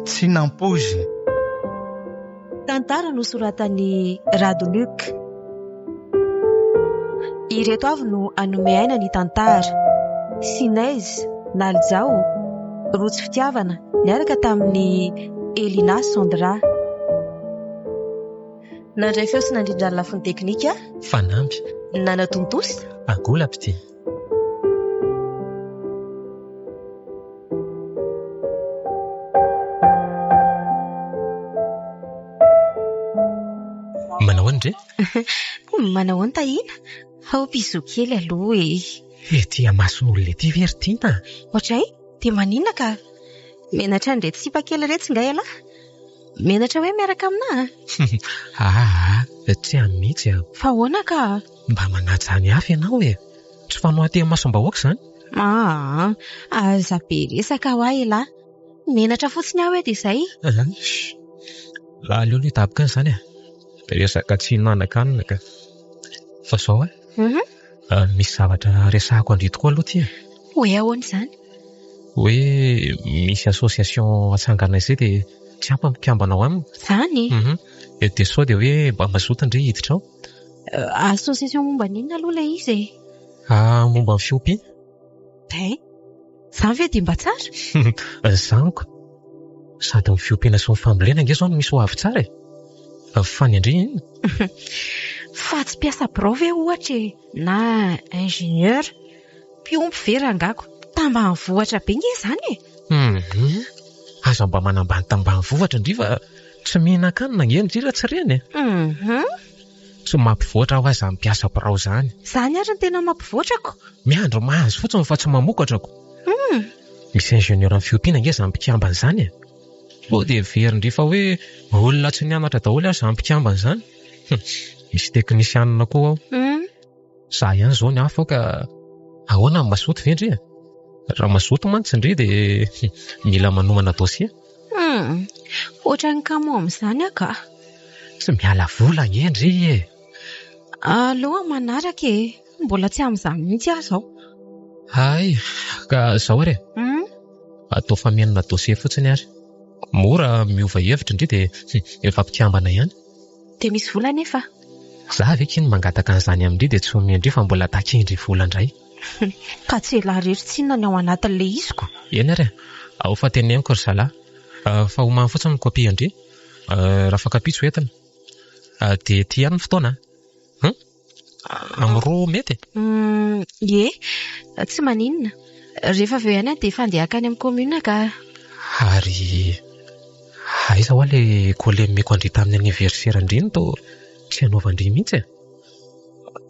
Tsy nampoizina. Tantara nosoratan'i Rado Luc. Ireto avy no hanome aina ny tantara, Sinez, Nalijao, Rotsy Fitiavana niaraka tamin'i Elina Sandra. Nandray feo sy nandrindra ny lafiny teknika. Fanamby. Nanatontosa. Angola mpitia. Manao ahoana ndry? Manao ahoana Tahiana? Ao bisous kely aloha e. Ety imason'olona ety ve ry Tiana? Ohatray? Dia maninona ka? Menatra an'ireto sipa kely iretsy nga ialahy? Menatra hoe miaraka aminà a? Aa, tsy any mihitsy a! Fa ahoana ka? Mba manaja ny hafa ianao e! Tsy fanao aty imasom-bahoaka izany. Aa, aza be resaka hoa elah! Menatra fotsiny aho hoe dia izay. Shh! Aleo aloha hidaboka any izany e! Resaka tsy hinanan-kanina ka. Fa izao e! Misy zavatra resahako an-dry tokoa aloha ity e! Hoe ahoana izany? Hoe misy association atsanganay izay dia tsy ampy ny mpikambana ao aminy. Izany? Dia sao dia hoe mba mazoto ndry hiditra ao? Association momba ny inona aloha ilay izy e? Momba ny fiompiana. Hein? Izany ve dia mba tsara? Izany ko! Sady ny fiompiana sy ny fambolena ange izao no misy ho avy tsara e! Fa ny an-dry inona? Fa tsy mpiasa birao ve ohatra e? Na ingénieur? Mpiompy ve rangako? Tambanivohitra be nge izany e! Hum! Aza mba manambany tambanivohitra ndry fa tsy mihinan-kanina ange ndry raha tsy reny e! Hum! Tsy mampivoatra hoa izany mpiasa birao izany. Izany ary no tena mampivoatra ko! Miandry mahazo fotsiny fa tsy mamokatra ko! Hum! Misy ingénieur amin'ny fiompiana ange izany mpikambana izany e! Sao dia heverin-dry fa hoe olona tsy nianatra daholo ary izany mpikambana izany? Hum! Misy teknisianina koa ao. Hum! Za ihany izao ny hafa ao ka ahoana ny mazoto ve ndry e? Raha mazoto mantsy ndry dia mila manomana dossier. Hum! Ohatran'ny kamo amin'izany aho ka! Tsy miala vola ange ndry e! Aleo amin'ny manaraka e! Mbola tsy amin'izany mihitsy aho izao. Hay! Ka izao ary e! Hum! Atao famenona dossier fotsiny ary. Mora miova hevitra ndry dia efa mpikambana ihany. Dia misy vola anefa. Za ve kiny mangataka an'izany amin-dry dia tsy omen-dry fa mbola takian-dry vola indray. Ka tsy elah irery tsinona ny ao anatin'ilay izy ko. Eny ary e! Ao fa teneniko ry zalahy fa omano fotsiny ny copie an-dry raha fankapitso entina. Dia ety ihany ny fotoana an! Hum! Amin'ny roa mety e? Ie, tsy maninona. Rehefa avy eo ihany aho dia efa handeha hankany amin'ny commune ka. Ary aiza hoa ilay colis nomeko an-dry tamin'ny anniversaire-ndry iny toa tsy anaovan-dry mihitsy e?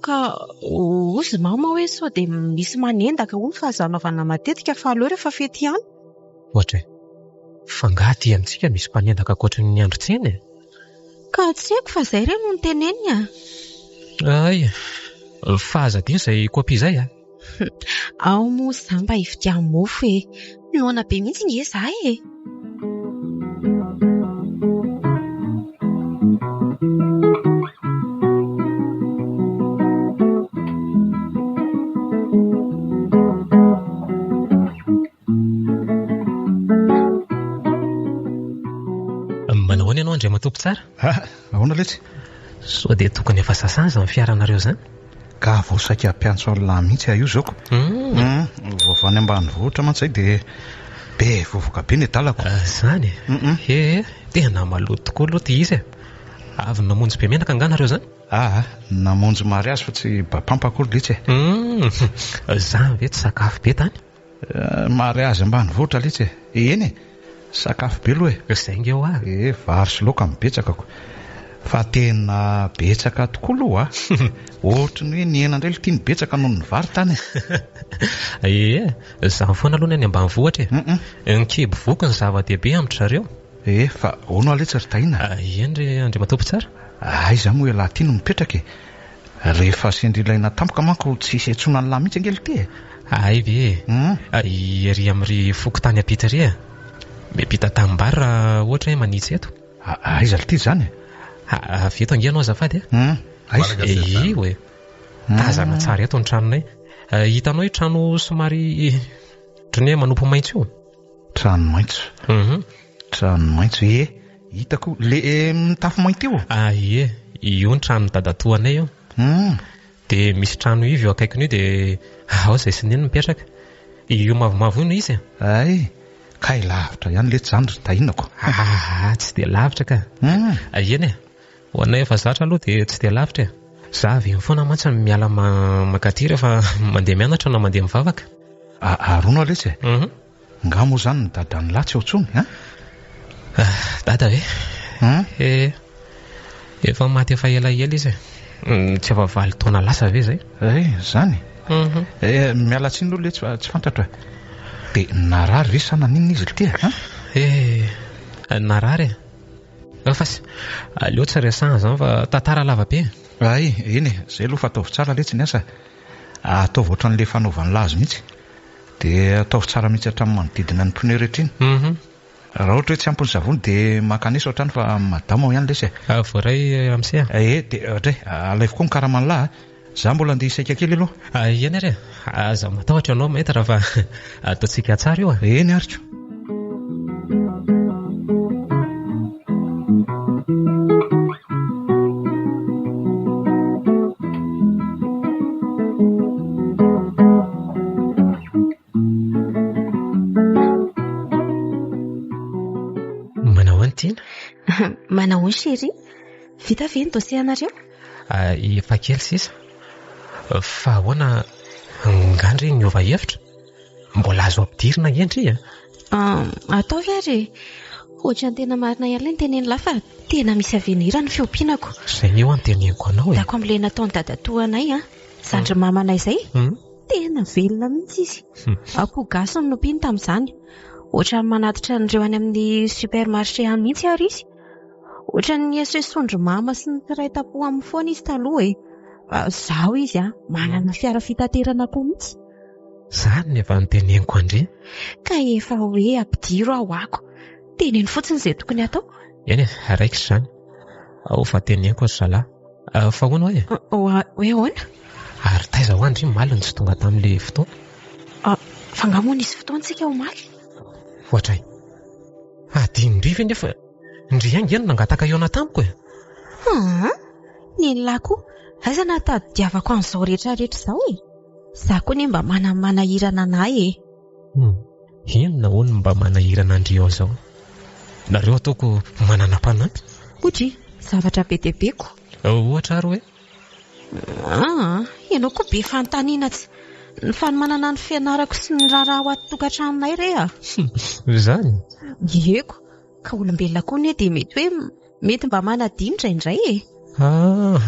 Ka hozy mama hoe sao dia misy manendaka hono fa aza anaovana matetika fa aleo rehefa fety ihany. Ohatra e! Fa angaha aty amintsika misy mpanendaka ankoatry ny andro tsena e? Ka tsy haiko fa izay re no noteneniny a! Hay! Fa aza adino izay copie izay a! Ao moa za mba hividiano mofo e! Noana be mihitsy nge za e! Manao ahoana ianao Andriamatoa Mpitsara? Ah, ahoana letsy? Sao dia tokony efa sasana izany fiaranareo izany? Ka vao saika hampiantso an'lah mihitsy aho io zao ko. Hmm. Vao avy any ambanivohitra mantsy izay dia be vovoka be ny adalako. Ah, izany e? He, tena maloto tokoa aloha ity izy e. Avy namonjy be menaka angaha nareo izany? Aa, namonjy mariazy fa tsy bapampa akory letsy e. Hmm, izany ve tsy sakafo be tany? Mariazy ambanivohitra letsy e! Eny e! Sakafo be aloha e! Izay nge hoa! E, vary sy laoka no betsaka ko! Fa tena betsaka tokoa aloha a! Ohatry ny hoe nihena indray ity ny betsaka noho ny vary tany e! Ee, izany foana aloha ny any ambanivohitra e! Ny kibo voky no zava-dehibe amin-dry zareo. Ee, fa ahoana hoa letsy ry Tahiana? Eny ry Andriamatoa Mpitsara. Aiza moa ialahy ity no mipetraka e? Rehefa sendra ilaina tampoka manko tsy hisy iantsoana an'lah mihitsy ange lty e! Hay ve e! Ery amin'ry fokontany ampita ery e! Miampita tanimbary raha ohatra hoe manitsy eto. Aiza lty izany e? Avy eto ange ianao azafady a. Hmm, aiza? Io e. Tazana tsara eto ny tranonay. Hitanao io trano somary ohatran'ny hoe manopy maitso io? Trano maitso. Mhm. Trano maitso, ie. Hitako le mitafo mainty io. Ah ie, io ny tranon'ny dadatoanay io. Hmm. Dia misy trano ivy eo akaikiny io dia ao izay sy neny mipetraka. Io mavomavo io no izy e. Hay, kay lavitra ihany letsy izany ry Tahinako. Ah, tsy dia lavitra ka. Hmm. Eny e, ho anay efa zatra aloha dia tsy dia lavitra e. Za avy eny foana mantsy no miala mankaty rehefa mandeha mianatra na mandeha mivavaka. Ary hono aho letsy e. Mhm. Nga moa izany ny dadan'i lahy tsy ao intsony an? Ah, dada ve? Hum? Eh, efa maty efa elaela izy e. Mm, tsy efa valo taona lasa ve izay? Eh, izany? Mhm. Eh, miala tsiny aloha letsy fa tsy fantatro e. Dia narary ve sa naninona izy ity e? Eh, narary e. Fa sy, aleo tsy resahana izany fa tantara lava be. Hay, eny e, izay aloha fa ataovy tsara letsy ny asa. Ataovy ohatran'ilay fanaovan'i Lazo mihitsy. Dia ataovy tsara mihitsy hatramin'ny manodidina ny pneu rehetra iny. Mhm. Raha ohatra hoe tsy ampy ny savony dia mankanesa hatrany fa madama ao ihany lesy e. Ah, voaray ramose a. Eh, dia ohatra e, alaivo koa ny karaman'lah a. Za mbola andeha hisaika kely aloha. Ah, eny ary e. Aza matahotra ianao maître fa ataontsika tsara io a. Eny ary ko. Manao ahoana Tiana? Manao ahoana chérie? Vita ve ny dossier anareo? Ah, efa kely sisa. Fa ahoana nga ndry niova hevitra? Mbola azo ampidirina ange ndry a! Ah, ataovy ary e! Ohatran'ny tena marina ihany ilay notenenin'lah fa tena misy avenir ny fiompianako. Izay anie hoa no teneniko anao e! Dako amin'ilay nataon'i dadatoa anay an, zandry mamanay izay, tena velona mihitsy izy. Akoho gasy no nompiany tamin'izany. Ohatran'ny manatitra an'ireo any amin'ny supermarché any mihitsy ary izy. Ohatran'ny esoeson-dry mama sy ny mpiray tampo aminy foana izy taloha e! Izao izy an, manana fiara fitaterana koa mihitsy. Izany no efa noteneniko an-dry. Ka efa hoe ampidiro aho ako. Teneno fotsiny izay tokony hatao. Eny e, raikitra izany. Ao fa teneniko ry zalahy. Fa ahoana hoa e? Hoe ahoana? Ary taiza hoa ndry omaly no tsy tonga tamin'ilay fotoana? Fa angaha moa nisy fotoana tsika omaly? Ohatray. Adinondry ve nefa ndry ange no nangataka hihaona tamiko e? Haa! Nen'lah koa, aiza nahatadidiavako an'izao rehetra rehetra izao e? Za koa anie mba mana-manahirana anah e! Hum, inona hono no mba manahirana an-dry ao izao? Nareo ataoko manana mpanampy? Odry, zavatra be dia be ko! Ohatra ary hoe? Aa, ianao koa be fanontaniana tsy. Ny fanomanana ny fianarako sy ny raharaha ao an-tokantranonay re a! Izany? Ie ko! Ka olombelona koa anie dia mety hoe mety mba manadino indraindray e! Ah,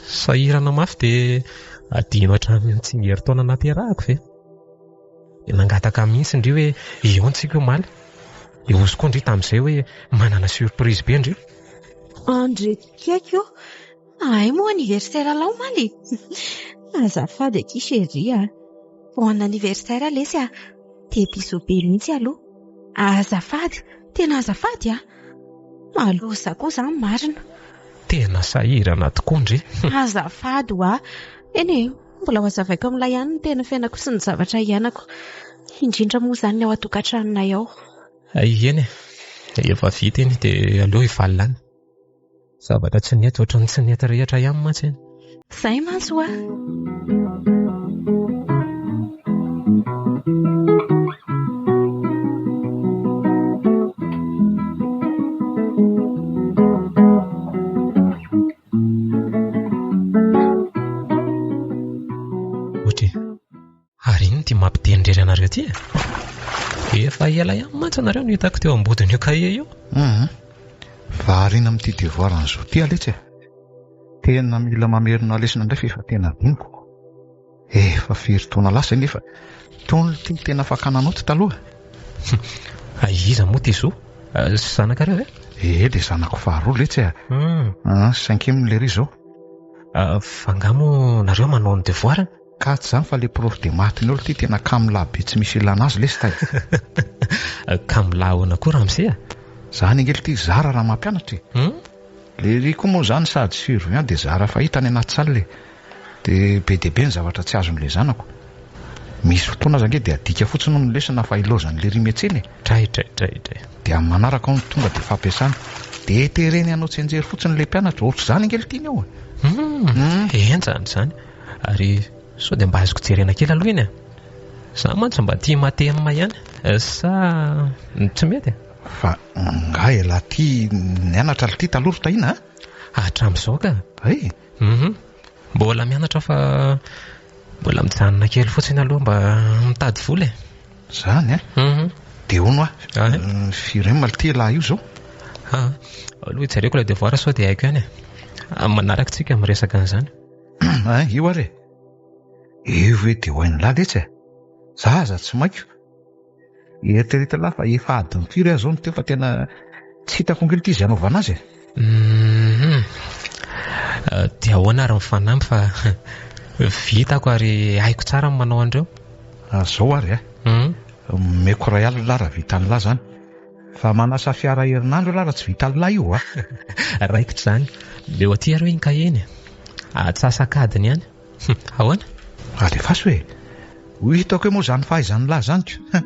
sahirana mafy dia adino hatramin'ny tsingerin-taona nahaterahako ve? Dia nangataka mihitsy ndry hoe hihaona isika omaly. Dia hozy koa ndry tamin'izay hoe manana surprise be ndry. Andre Kaiky ô! Hay moa anniversaire lahy omaly e! Azafady akia chérie a! Bon anniversaire lesy a! Dia bisous be mihitsy aloha. Azafady, tena azafady a! Maloza koa izany marina. Tena sahirana tokoa ndry. Azafady hoa. Eny e, mbola ho azavaiko amin'ilay ihany ny tena fiainako sy ny zavatra iainako. Indrindra moa izany ny ao an-tokantranonay ao. Eny e, efa vita iny dia aleo hivalona any. Zavatra tsy nety ohatran'ny tsy nety rehetra ihany mantsy iny. Zay mantsy hoa. Ohatry. Ary inona ity mampiteny irery anareo ity e? Efa ela ihany mantsy nareo no hitako teo ambodin'io kahie io. Hum, variana amin'ity devoir an'izao ity aho letsy e. Tena mila mamerina lesona indray fa efa tena adinoko. Efa firy taona lasa izay nefa tony ity no tena fakana naoty taloha. Iza moa ity zo? Zanakareo ve? Ee, dia zanako faharoa letsy e. Hum. Cinquième lery izao. Fa angaha moa nareo manao ny devoir-ny? Ka tsy zany fa le prof de maths ny olo ty tena kamla be tsy misy ilana azy lesy tay. Kamla ahoana koa ramose a? Zany ange lty zara raha mampianatra e. Lery koa moa izany sady surveillant dia zara fahita any anaty salle e. Dia be dia be ny zavatra tsy azon'ilay zanako. Misy fotoana aza ange dia adika fotsiny hono ny lesona fa ilaozan'i Lery miantsena e. Dray dray dray dray. Dia amin'ny manaraka hono tonga dia fampiasana. Dia tereny hanao tsianjery fotsiny ilay mpianatra. Ohatr'izany ange ilay tiany ao e. Hum, henjana izany. Ary sao dia mba azoko jerena kely aloha iny e? Za mantsy mba tia matem ihany. Sa tsy mety e? Fa nga elah ty nianatra lty taloha ry Tahiana a? Hatramin'izao ka. Hay? Hum, mbola mianatra fa mbola mijanona kely fotsiny aloha mba mitady vola e. Zany a? Hum. Dia hono hoa, firy M lty elah io zao? Ah, aloha hijereko ilay devoir sao dia haiko ihany e. Amin'ny manaraka tsika miresaka an'izany. Hein, io ary e. Io ve dia ho hain'lah letsy e? Za aza tsy maiko. Eritrereto lahy fa efa adiny firy aho izao no teo fa tena tsy hitako ange ity izay anaovana azy e. Hum. Dia ahoana ary mifanamby fa vitako ary haiko tsara ny manao an'ireo. Izao ary e. Omeko iray alina lahy raha vitan'lah izany. Fa manasa fiara herinandro ialahy raha tsy vitan'lah io a. Raikitra izany. Omeo aty ary hoe iny kahie iny e. Atsasak'adiny ihany. Hum, ahoana? Alefaso e! Ho hitako eo moa izany fahaizan'lah izany ko! Hein!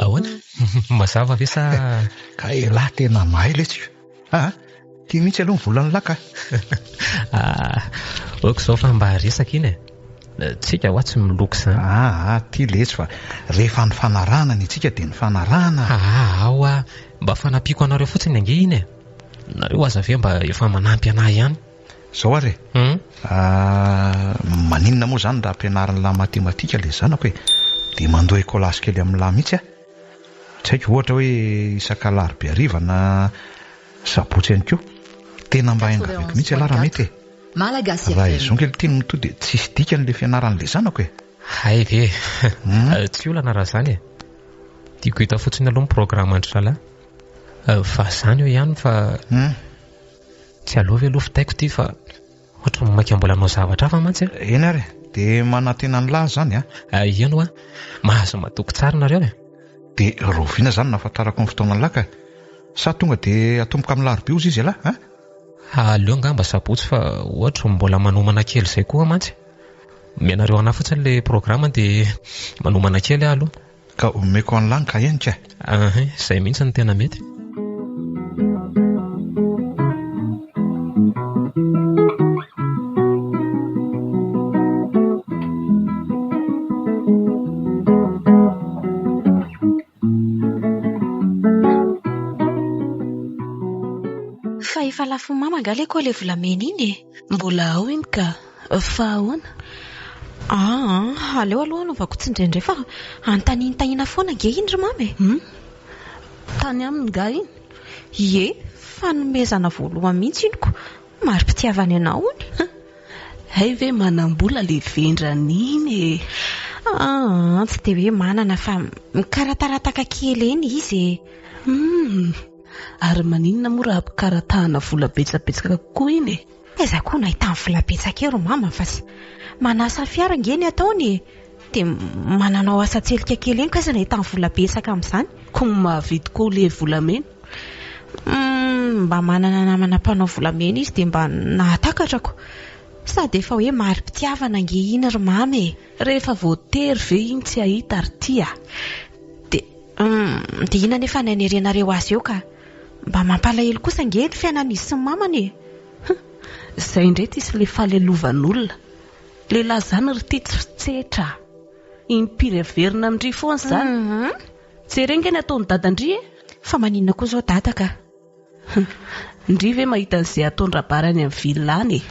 Ahoana? Mazava ve sa. Ka elah tena mahay letsy ko! Aa! Ty mihitsy aloha ny volan'ny lahy ka! Ah, ok izao fa mba resaka iny e! Tsika hoa tsy miloko izany. Aa, ty letsy fa rehefa nifanarahana ny antsika dia nifanarahana. Aa, ao hoa, mba fanampiako anareo fotsiny ange iny e! Nareo aza ve mba efa manampy anahy ihany. Izao ary e! Maninona moa izany raha ampianarin'lah matematika ilay zanako e! Dia mandoa écolage kely amin'lah mihitsy aho. Tsy haiko, ohatra hoe isaka alarobia hariva na sabotsy ihany koa. Tena mba iangaviako mihitsy ialahy raha mety e! Raha izao ange ity no mitohy dia tsisy dikany ilay fianaran'ilay zanako e! Hay ve! Tsy olana raha izany e! Tiako hita fotsiny aloha ny programme-ndry zalahy. Fa izany eo ihany fa tsy aleo ve aloha vitaiko ity fa Ohatran'ny maika mbola hanao zavatra hafa mantsy a. Eny ary e, dia manantena an'lah izany a. Eny hoa, mahazo matoky tsara nareo e. Dia rahoviana izany no ahafantarako ny fotoanan'lah ka? Sa tonga dia atomboka amin'ny larobia hozy izy ialahy a? Aleo angamba sabotsy fa ohatry ny mbola manomana kely izay koa mantsy. Omenareo anah fotsiny ilay programa dia manomana kely aho aloha. Ka omeko an'lah ny kaheny ka. Ahay, izay mihitsy no tena mety. Fa efa lafon'i mama angaha ilay collier volamena iny e? Mbola ao iny ka. Fa ahoana? Aa, aleo aloha hanaovako tsindraindray fa anontanian-tahiana foana ange iny ry mama e! Hum? Tany aminy nga iny? Ie, fanomezana voalohany mihitsy iny ko! Mari-pitiavany anao hono! Hay ve manam-bola le vendrana iny e! Aa, tsy dia hoe manana fa mikaratarataka kely eny izy e! Hum! Ary maninona moa raha ampikaratahana vola betsabetsaka kokoa iny e? Aiza koa no ahitany vola betsaka eo ry mama fa tsy manasa fiara ange ny ataony e! Dia mananao asa tselika kely eny ko aiza no ahitany vola betsaka amin'izany? Ko mahavidy collier volamena? Humm, mba manana namana mpanao volamena izy dia mba nahatakatra ko! Sady efa hoe mari-pitiavana ange iny ry mama e! Rehefa voatery ve iny tsy hahita ry tia? Dia humm, dia inona anefa ny hanerenareo azy eo ka? Mba mampalahelo kosa ange ny fiainan'izy sy ny mamany e! Huh! Zay indray ty sy le falelovan'olona. Lehilahy zany ry ty tsy fitsetra. Impiry averina amin-dry foana zany. Jereo nge ny ataon'i dadan-dry e! Fa maninona koa zao dada ka? Huh! Ndry ve mahita an'izay ataon-dRabary any amin'ny villa any e?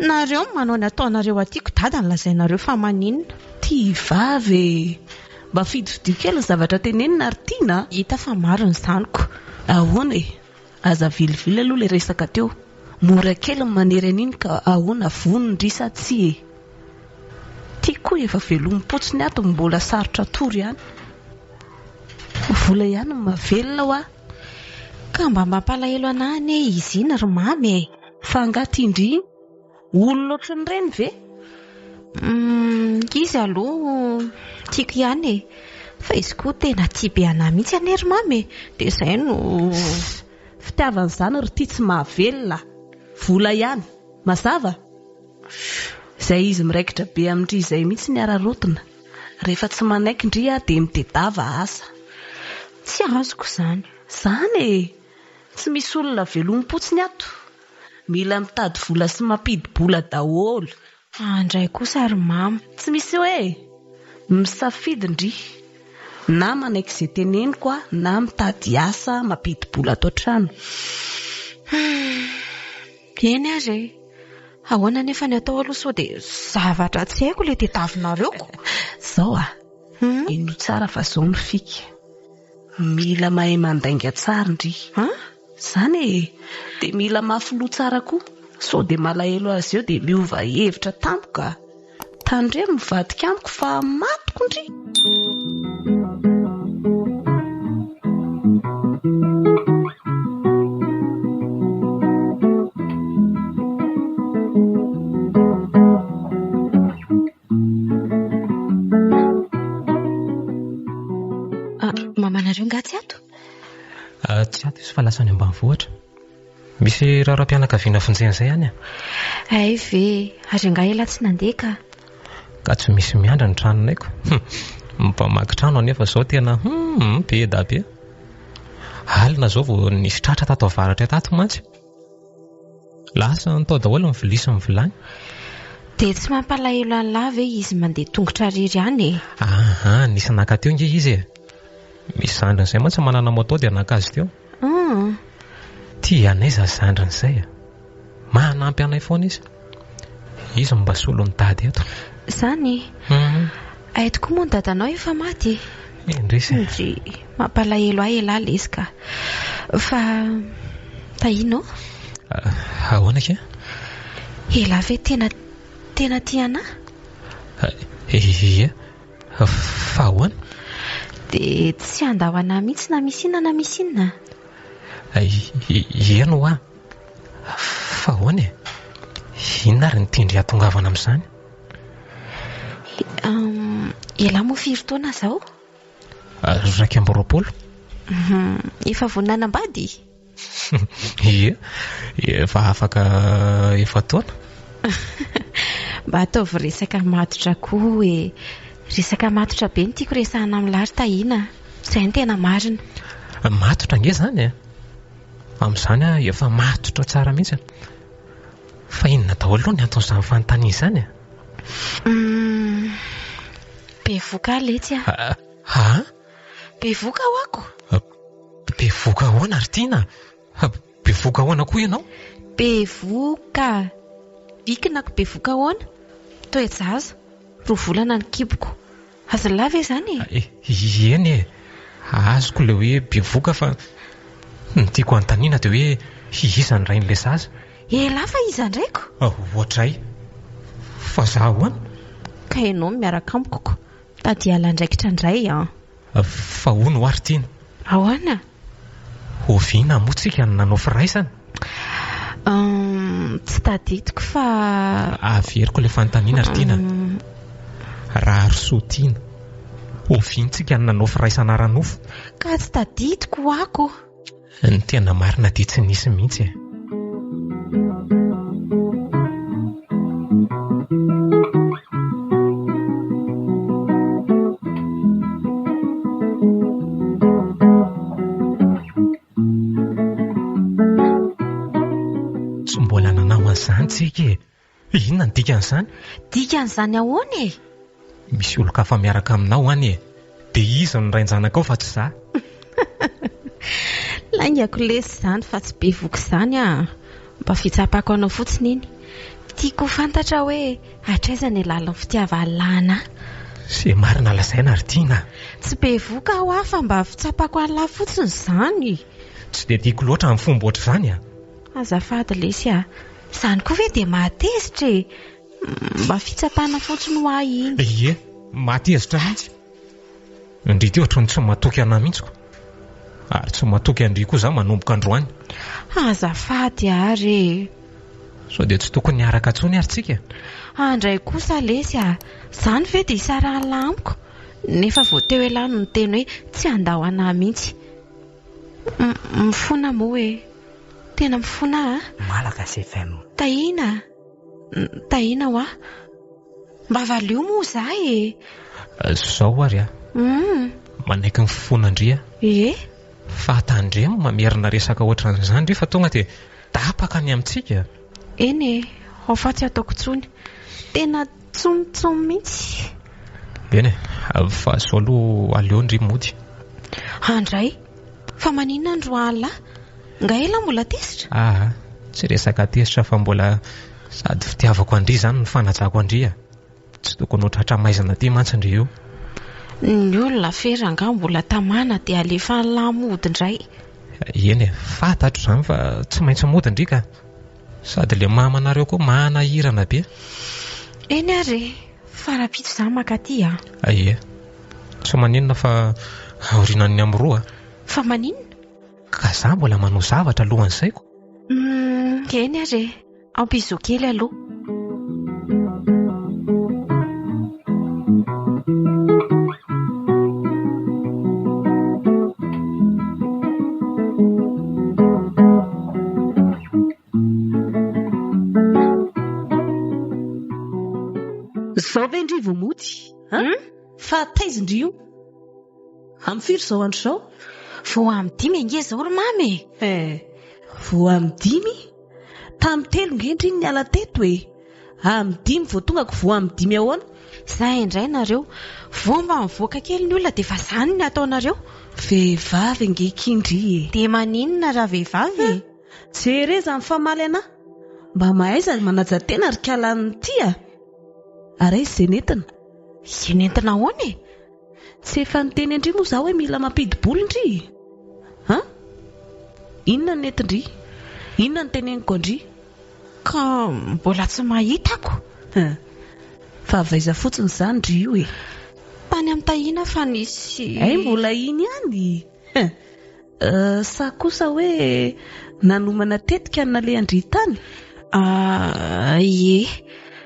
Nareo no manao ny ataonareo aty ko dada no lazainareo fa maninona? Tia vava e! Mba fidifidio kely ny zavatra tenenina ry Tiana a! Hita fa marina izany ko! Ahoana e? Aza avilivily aloha ilay resaka teo. Mora kely ny manery an'iny ka ahoana vonona ndry sa tsia e? Ty koa efa velomim-potsiny ato mbola sarotra atoro ihany. Vola ihany no mahavelona hoa. Ka mba mampalahelo anah anie izy iny ry Mamy e! Fa angaha tian-dry iny olona ohatran'ireny ve? Humm, izy aloha tiako ihany e! Fa izy koa tena tia be anah mihitsy anie ry Mamy e! Dia izay no. Sss! Fitiavana izany ry ity tsy mahavelona a! Vola ihany! Mazava? Izay izy miraikitra be amin-dry izay mihitsy ny araraotina. Rehefa tsy manaiky ndry aho dia mitedava asa. Tsy azoko izany. Izany e! Tsy misy olona velomim-potsiny ato. Mila mitady vola sy mampidi-bola daholo. Andray kosa ry mama. Tsy misy hoe misafidy ndry. Na manaiky izay teneniko aho na mitady asa mampidi-bola ato an-trano. Humm. Eny ary e. Ahoana anefa ny atao aloha sao dia zavatra tsy haiko ilay tediavinareo ko. Zao a! Henoy tsara fa zao ny fika. Mila mahay mandainga tsara ndry. Zany e! Dia mila mafy loha tsara koa sao dia malahelo azy eo dia miova hevitra tampoka. Tandremo mivadika amiko fa matiko ndry. Mamanareo nga tsy ato? Tsy ato izy fa lasa any ambanivohitra. Misy raharaham-pianakaviana vonjena izay any e. Hay ve, ary angaha elah tsy nandeha ka? Ka tsy misy miandry ny tranonay ko. Mpamaky trano anefa izao tena hum be da be. Alina izao vao nisy tratra tato avaratra tato mantsy. Lasa tao daholo ny vilia sy ny vilany. Dia tsy mampalahelo an'lah ve izy mandeha tongotra irery any e? Aha, nisy naka teo nge izy e. Misy zandriny izay mantsy manana moto dia naka azy teo. Hum. Tia anay za zandriny izay a. Manampy anay foana izy. Izy no mba solon'i dada eto. Izany? Hum. Hay tokoa moa ny dadanao efa maty e. Indrisy e. Ndry, mampalahelo ahy elah lesy ka. Fa Tahiana ô. Ahoana akia? Elah ve tena tena tia anah? Ie. Fa ahoana? Dia tsy handao anah mihitsy na misy inona na misy inona? Eny hoa. Fa ahoana e? Inona ary ny tian-dry hahatongavana amin'izany? Ialahy moa firy taona izao? 21. Efa vonona hanambady? Ie, efa afaka efa-taona. Mba ataovy resaka matotra koa e. Resaka matotra be no tiako resahana amin'i ry Tahiana a. Izay no tena marina. Matotra ange izany e. Amin'izany aho efa matotra tsara mihitsy. Fa inona daholo aloha ny anton'izany fanontaniana izany e? Bevoka aho letsy a. Ha? Bevoka aho ako. Bevoka ahoana ry Tiana? Bevoka ahoana koa ianao? Bevoka! Bikinako bevoka ahoana? Toe-jaza, roa volana ny kiboko. Azon'lah ve izany e? Eny e! Azoko ilay hoe bevoka fa ny tiako hanontaniana dia hoe iza ny rain'ilay zaza? Elah fa iza indray ko? Ohatray! Fa za ahoana? Ka ianao no miaraka amiko ko! Mitady hiala andraikitra indray an! Fa hono hoa ry Tiana? Ahoana? Oviana moa tsika no nanao firaisana? Humm, tsy tadidiko fa. Averiko ilay fanontaniana ry Tiana. Raharisoa Tiana, oviana tsika no nanao firaisana ara-nofo? Ka tsy tadidiko hoa ko! Ny tena marina dia tsy nisy mihitsy e. Tsy mbola nanao an'izany tsika e. Inona ny dikan'izany? Dikan'izany ahoana e? Misy olon-kafa miaraka aminao any e! Dia izy no rain-janakao fa tsy za. Laingako lesy izany fa tsy bevoka izany ah! Mba fitsapako anao fotsiny iny. Tiako ho fantatra hoe hatraiza ny lalin'ny fitiavan'lah anah. Ze marina lazaina ry Tiana a! Tsy bevoka aho ah fa mba fitsapako an'lah fotsiny izany. Tsy dia tiako loatra ny fomba ohatr'izany a! Azafady lesy ah! Izany koa ve dia mahatezitra e! Mba fitsapana fotsiny ho ahy iny. Ie, mahatezitra mihitsy. Ndry ity ohatran'ny tsy matoky anah mihitsy ko. Ary tsy matoky an-dry koa za manomboka androany. Azafady ary e! Sao dia tsy tokony hiaraka intsony ary tsika? Andray kosa lesy a! Zany ve dia hisarahan'lah amiko? Nefa vao teo elah no niteny hoe tsy handao anah mihitsy. Mifona moa e! Tena mifona aho a! Malagasy FM. Tahiana a! Tahiana hoa! Mba valio moa za e! Zao ary a! Manaiky ny fifona-ndry aho. Ie? Fa tandremo mamerina resaka ohatran'izany ndry fa tonga dia tapaka ny amintsika. Eny e, ao fa tsy ataoko intsony. Tena tsomitsom mihitsy. Eny e, fa zao aloha aleo ndry mody. Andray, fa maninona ny roahalahy? Nga elah mbola tezitra? Aa, tsy resaka tezitra fa mbola sady fitiavako an-dry izany no fanajako an-dry a. Tsy tokony ho tratra maizina aty mantsy ndry io. Ny olona ve rangaha mbola tamana dia alefan'lah mody indray? Eny e, fantatro izany fa tsy maintsy mody ndry ka. Sady le mamanareo koa manahirana be. Eny ary e, fa rahampitso za maka aty a. Ie, tsy maninona fa aorianan'ny amin'ny roa a. Fa maninona? Ka za mbola manao zavatra alohan'izay ko. Humm, eny ary e, ampizao kely aloha. Zao ve ndry vao mody an? Fa taiza ndry io? Amin'ny firy izao andro izao? Vao amin'ny dimy ange izao ry mamy e! Eh, vao amin'ny dimy? Tamin'ny telo nge ndry no niala teto e! Amin'ny dimy vao tonga ko vao amin'ny dimy ahoana? Zay indray nareo, vao mba mivoaka kely ny olona dia efa zany ny ataonareo. Vehivavy ange ki ndry e! Dia maninona raha vehivavy e? Jereza mifamaly anah! Mba mahaiza manaja tena ry kalan'ity a! Ary aiza izay nentina? Izay nentina ahoana e? Tsy efa niteny an-dry moa za hoe mila mampidi-bola ndry? An? Inona no nentin-dry? Inona no teneniko an-dry? Ka mbola tsy mahita ako. Hein. Fa avy aiza fotsiny izany ndry io e? Tany amin'ny Tahiana fa nisy. Hay mbola iny ihany? Hein. Sa kosa hoe nanomana tetika ny nalehan-dry tany? Ah, ie.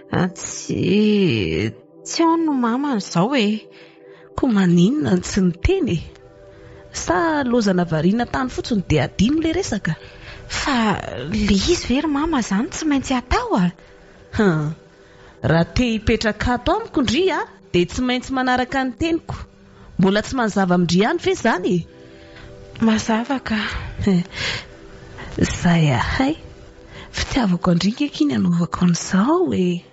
Tsy, tsy ao no mamany izao e. Koa maninona no tsy niteny e? Sa lozana variana tany fotsiny dia adino ilay resaka? Fa ilay izy ve ry mama izany tsy maintsy atao a? Hum. Raha te hipetraka ato amiko ndry a, dia tsy maintsy manaraka ny teniko. Mbola tsy mazava amin-dry ihany ve izany e? Mazava ka. Zay ahay. Fitiavako an-dry nge ky ny anaovako an'izao e.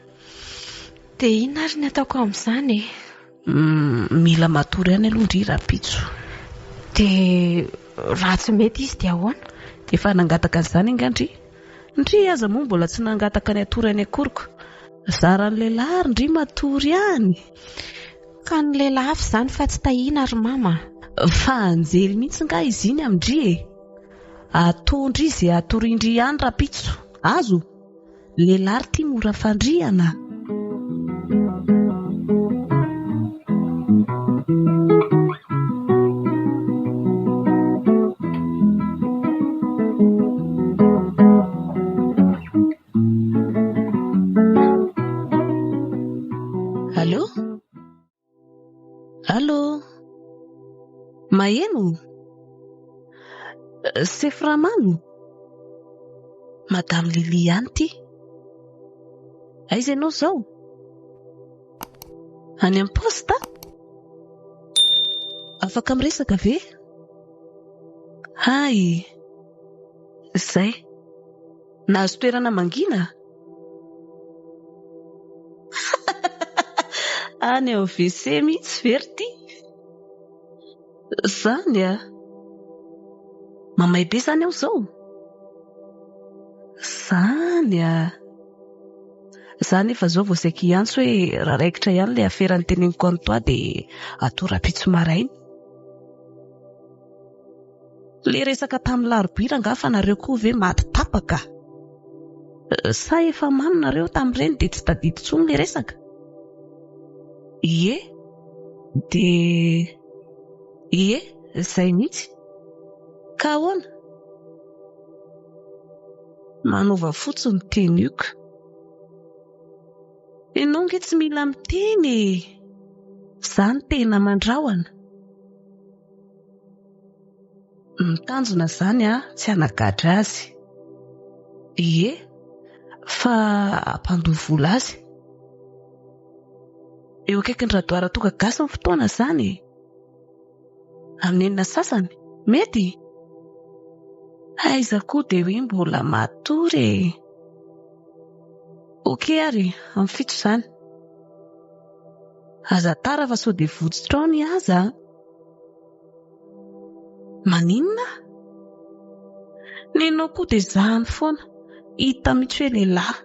Dia inona ary ny ataoko amin'izany e? Mila matory ihany aloha ndry rahampitso. Dia raha tsy mety izy dia ahoana? Efa nangataka an'izany angaha ndry? Ndry aza moa mbola tsy nangataka ny hatory any akory ko. Zaran'ny lehilahy ary ndry matory ihany. Ka ny lehilahy hafa izany fa tsy tahiana ry mama a! Fa anjely mihitsy nga izy iny amin-dry e! Ataon-dry ze hatorian-dry ihany rapitso, azo? Lehilahy ry ty mora fandrihana a! Allô? Allô? Maheno? Sefo Ramano? Madame Lily ihany ity. Aiza ianao izao? Any amin'ny poste? Afaka miresaka ve? Hay! Izay. Nahazo toerana mangina? Any amin'ny WC mihitsy ve ry ty? Zany a! Mamay be zany aho zao? Zany a! Za nefa zao vao saika hiantso hoe raha raikitra ihany ilay afera noteneniko an'i Toi dia atao rahampitso maraina. Le resaka tamin'ny larobia rangaha fa nareo koa ve maty tapaka? Sa efa mamo nareo tamin'ireny dia tsy tadidy intsony le resaka? Ie, dia ie, izay mihitsy. Ka ahoana? Manova fotsiny tenue-ko. Ianao ange tsy mila miteny e! Za no tena mandrahona. Ny tanjona izany an, tsy hanagadra azy. Ie, fa hampandoa vola azy. Eo akaikin'ny radoara toaka gasy ny fotoana izany e! Amin'ny enina sasany? Mety? Aiza koa dia hoe mbola matory e! Ok ary, amin'ny fito izany. Aza tara fa sao dia votsotra ao ny aza an! Maninona? Nenao koa dia zahany foana, hita mihitsy hoe lehilahy.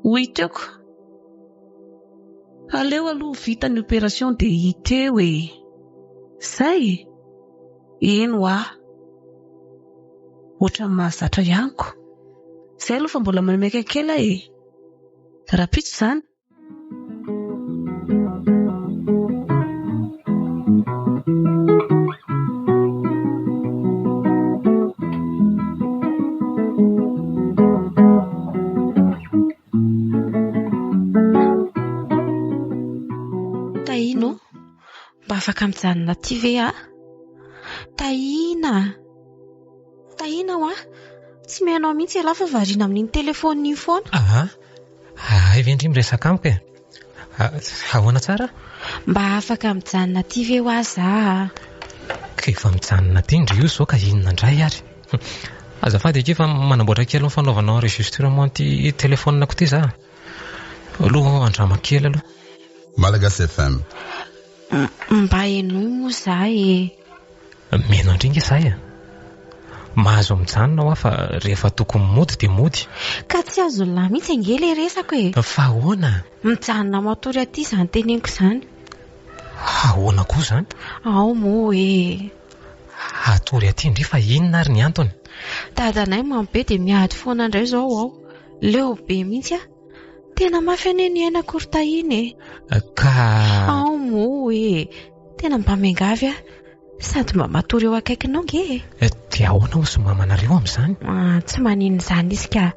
Ho hita eo ko. Aleo aloha ho vita ny opération dia hita eo e! Zay? Eny hoa. Ohatran'ny mahazatra ihany ko. Zay aloha fa mbola maimaika kely aho e! Rahampitso izany. Tahiana ô, mba afaka mijanona aty ve aho? Tahiana! Tahiana hoa! Tsy mihaino ahy mihitsy ialahy fa variana amin'iny telefaonina iny foana. Aha! Hay ve ndry miresaka amiko e? Ahoana tsara? Mba afaka mijanona aty ve hoa za a? Ka efa mijanona aty ndry io izao ka inona indray ary? Azafady akia fa manamboatra kely ny fanaovana enregistrement ity telephone-ko ity za. Aloha andrama kely aloha. Malagasy FM. Mba henoy moa za e. Mino an-dry nge za e. Mahazo mijanona hoa fa rehefa tokony mody dia mody. Ka tsy azon'i lahy mihitsy ange ilay resako e. Fa ahoana? Mijanona matory aty izany teneniko izany. Ahoana koa izany? Ao moa e. Hatory aty ndry fa inona ary ny antony? Dadanay mamo be dia miady foana indray izao ao. Leo be mihitsy aho. Tena mafy anie ny ainako ry Tahiana e. Ka. Ao moa e. Tena mba miangavy aho. Sady mba matory eo akaikinao nge e. Dia ahoana hozy mamanareo amin'izany? Ah, tsy maninona izany izy ka.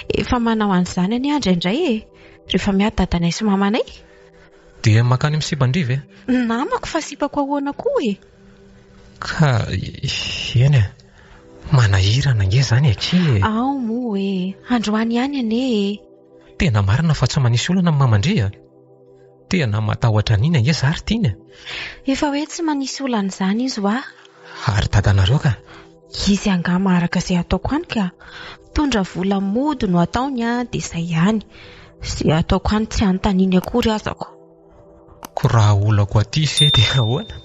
Efa manao an'izany anie aho indraindray e. Rehefa miady dadanay sy mamanay. Dia mankany amin'ny sipan-dry ve? Namako fa sipako ahoana koa e? Ka eny e. Manahirana ange izany akia e. Ao moa e. Androany ihany anie e. Tena marina fa tsy manisy olana ny maman-dry a. Tena matahotra an'iny ange za ry Tiana e. Efa hoe tsy manisy olana izany izy hoa. Ary dadanareo ka? Izy angaha maharaka izay ataoko any ka. Mitondra vola mody no ataony an, dia izay ihany. Izay ataoko any tsy anontaniany akory aza ko. Ko raha olako aty se dia ahoana?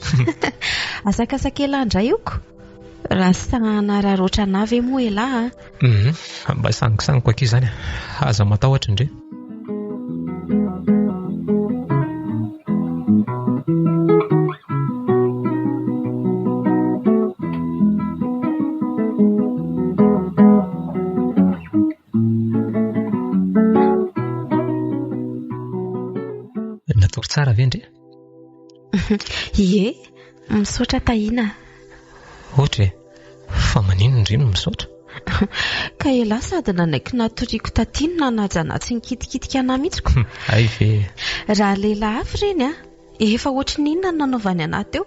Asakasaka elah indray io ko. Raha sahy hanararaotra anah ve moa elah an? Hum, mba sangisango akia izany e. Aza matahotra ndry. Natory tsara ve ndry? Ie, misaotra Tahiana. Ohatra e, fa maninona ndry no misaotra? Ka elah sady nanaiky natoriako taty no nanaja anah tsy nikitikitika anah mihitsy ko. Hay ve e. Raha lehilahy hafa ireny an, efa ohatry ny inona no nanaovany anah teo.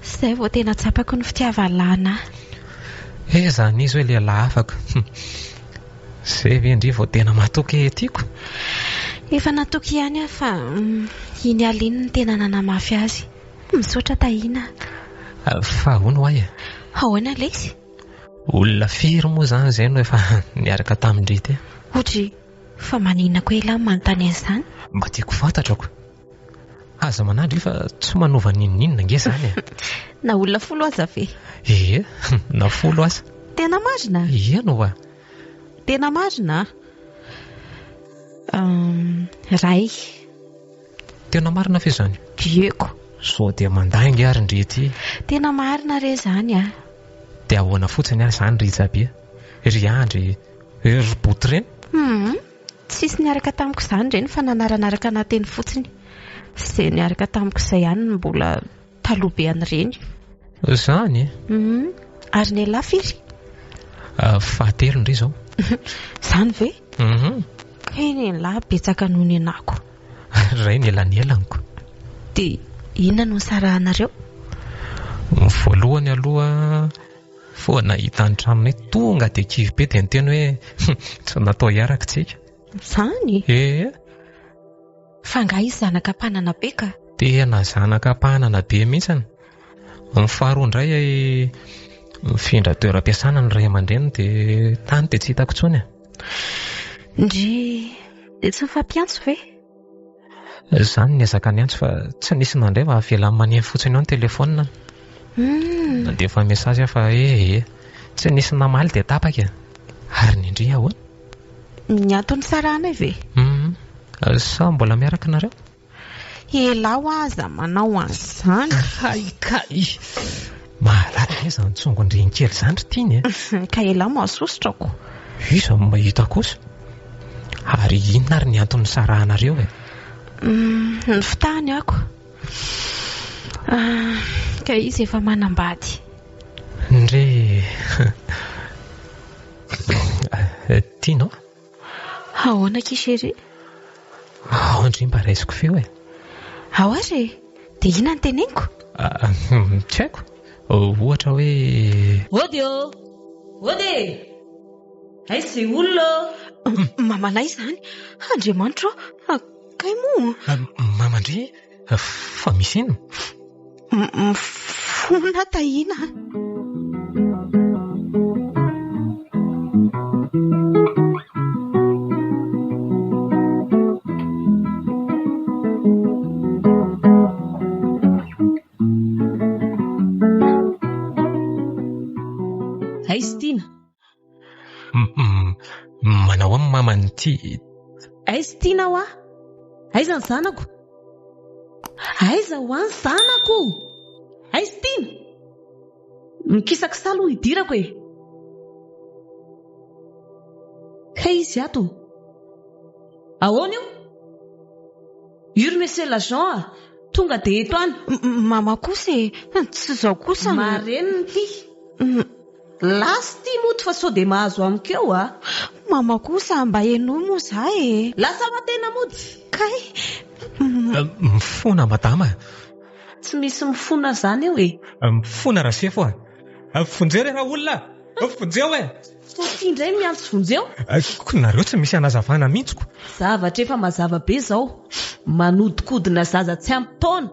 Izay vao tena tsapako ny fitiavan'lah anah. He zany izy hoe lehilahy hafa ka. Izay ve ndry vao tena matoky e tiako? Efa natoky ihany aho fa iny alina iny no tena nanamafy azy. Misaotra Tahiana a. Fa ahoana ho'a e? Ahoana lesy? Olona firy moa izany izay no efa niaraka tamin-dry ity? Odry, fa maninona koa elah no manontany an'izany? Mba tiako fantatra ko. Aza manahy ndry fa tsy manova n'inon'inona ange izany e. Na olona folo aza ve? Ie, na folo aza. Tena marina? Eny ho'a. Tena marina a. Ray. Tena marina ve izany? Dieko. Sao dia mandainga ary ndry ity. Tena marina re izany a. Dia ahoana fotsiny ary izany ry Jabi? Ry Andry, ry Boto ireny? Hum, tsisy niaraka tamiko izany ireny fa nanaranaraka anah teny fotsiny. Izay niaraka tamiko izay ihany no mbola taloha be an'ireny. Izany e? Hum, ary ny elah firy? Fahatelo ndry izao. Izany ve? Hum. Kay ny elah betsaka noho ny anah ko. Ray ny elanelaniko. Dia inona no nisarahanareo? Ny voalohany aloha vao nahita ny tranonay tonga dia kivy be dia niteny hoe tsy natao hiaraka isika. Izany? Ee. Fa angaha izy zanaka mpanana be ka? Tena zanaka mpanana be mihitsiny. Ny faharoa indray nifindra toeram-piasana ny ray aman-dreniny dia tany dia tsy hitako intsony e. Ndry, dia tsy nifampiantso ve? Izaho niezaka niantso fa tsy nisy nandray fa avelany maneno fotsiny eo ny telefaonina. Nandefa message aho fa ee, tsy nisy namaly dia tapaka e. Ary ny ndry ahoana? Ny antony nisarahanay ve? Hum, sa mbola miaraka nareo? Elah hoa aza manao an'izany. Kay kay! Mahalala anie izany tsongon-dreny kely izany ry Tiana e! Ka elah mahasosotra ko. Iza no mahita kosa? Ary inona ary ny antony nisarahanareo e? Hum, ny fitahany ako. Ka izy efa manambady. Ndry. Tianao? Ahoana akia chérie? Ao ndry mba raisiko feo e. Ao ary e! Dia inona no teneniko? Tsy haiko. Ohatra hoe. Ody ô! Ody e! Aiza izay olona ô? Mamanay izany! Andriamanitra ô! Kay moa? Mama ndry, fa misy inona? Mifona Tahiana a! Aiza Tiana? Manao amin'ny maman'ity. Aiza Tiana hoa? Aiza ny zanako? Aiza hoa ny zanako? Aiza Tiana? Mikisakisa aloha hidirako e! Kay izy ato. Ahoana io? Io ry monsieur l'agent a! Tonga dia eto any. Mama kosa e! Tsy izao kosa no. Marenina ity. Lasa ity mody fa sao dia mahazo amiko eo a! Mama kosa mba henoy moa za e! Lasa hoa tena mody! Kay! Mifona madama a! Tsy misy mifona zany eo e! Mifona Rasefo a! Vonjeo re raolona a! Vonjeo e! Sophie indray miantso vonjeo? Ko nareo tsy misy hanazavana mihitsy ko! Zavatra efa mazava be zao! Manodikodina zaza tsy ampy taona!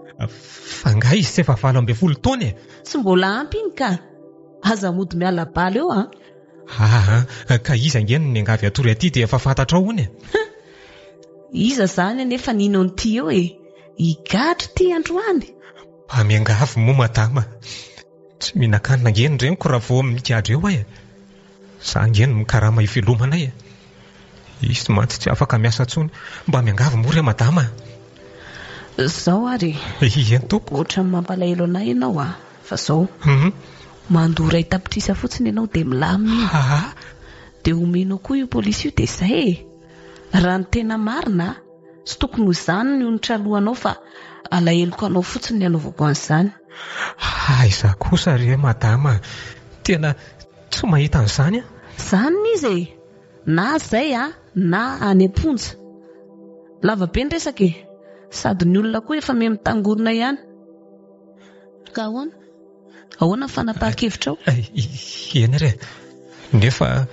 Fa nga izy tsy efa 18 taona e! Tsy mbola ampy iny ka! Aza mody miala bala eo an! Aa ka iza ange no niangavy hatory aty dia efa fantatrao hono e! Huh! Iza zany anefa nino an'ity eo e! Higadra ity androany! Mba miangavy moa madama! Tsy mihinan-kanina ange ny reniko raha vao migadra eo aho e! Za ange no mikarama ivelomanay e! Izy mantsy tsy afaka miasa intsony. Mba miangavy moa re madama a! Zao ary e! Eny tompoko. Ohatran'ny mampalahelo anay ianao a! Fa zao. Mandoa iray tapitrisa fotsiny ianao dia milamina io. Aa! Dia omenao koa io polisy io dia izay e! Raha ny tena marina a! Tsy tokony ho izany ny onitra alohanao fa alaheloko anao fotsiny ny anaovako an'izany. Aiza kosa re madama a! Tena tsy mahita an'izany aho. Izany izy e! Na zay a, na any am-ponja. Lava be ny resaka e! Sady ny olona koa efa miha mitangorona ihany. Ka ahoana? Ahoana ny fanapahan-kevitrao? Eny re, nefa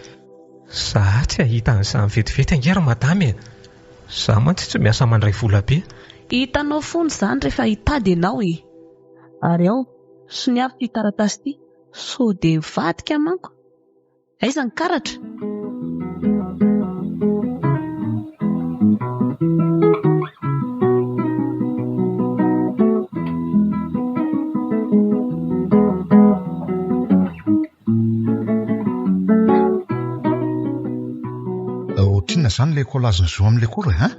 za tsy hahita an'izany vetivety ange ry madama e! Za mantsy tsy miasa mandray vola be. Hitanao foana izany rehefa hitady ianao e! Ary ao, soniavo ity taratasy ity, sao dia mivadika manko. Aiza ny karatra? Ohatrinona izany ilay collage-n'i Zo amin'ilay cours e, hein?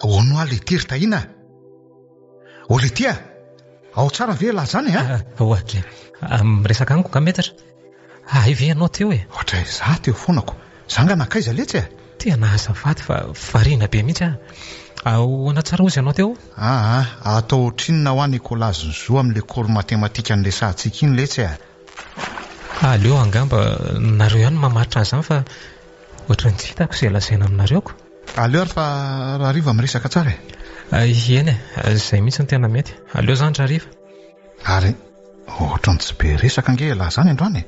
Hono aho letia ry Tahiana a! Ô letia a! Ao tsara ve ialahy izany e, hein? Ohatry, miresaka amiko nga metatra? Hay ve ianao teo e? Ohatray, za teo foana ko. Za nga nankaiza letsy e? Tena azafady fa variana be mihitsy aho. Ahoana tsara hozy ianao teo? Aa, atao ohatrinona hoa ny écolage ny zo amin'ilay cours mathématique niresahantsika iny letsy a! Aleo angamba nareo ihany no mamaritra an'izany fa ohatran'ny tsy hitako izay lazaina aminareo ko. Aleo ary fa rahariva miresaka tsara e! Eny e, izay mihitsy no tena mety. Aleo izany rahariva. Ary ohatran'ny tsy be resaka ange ialahy izany androany e!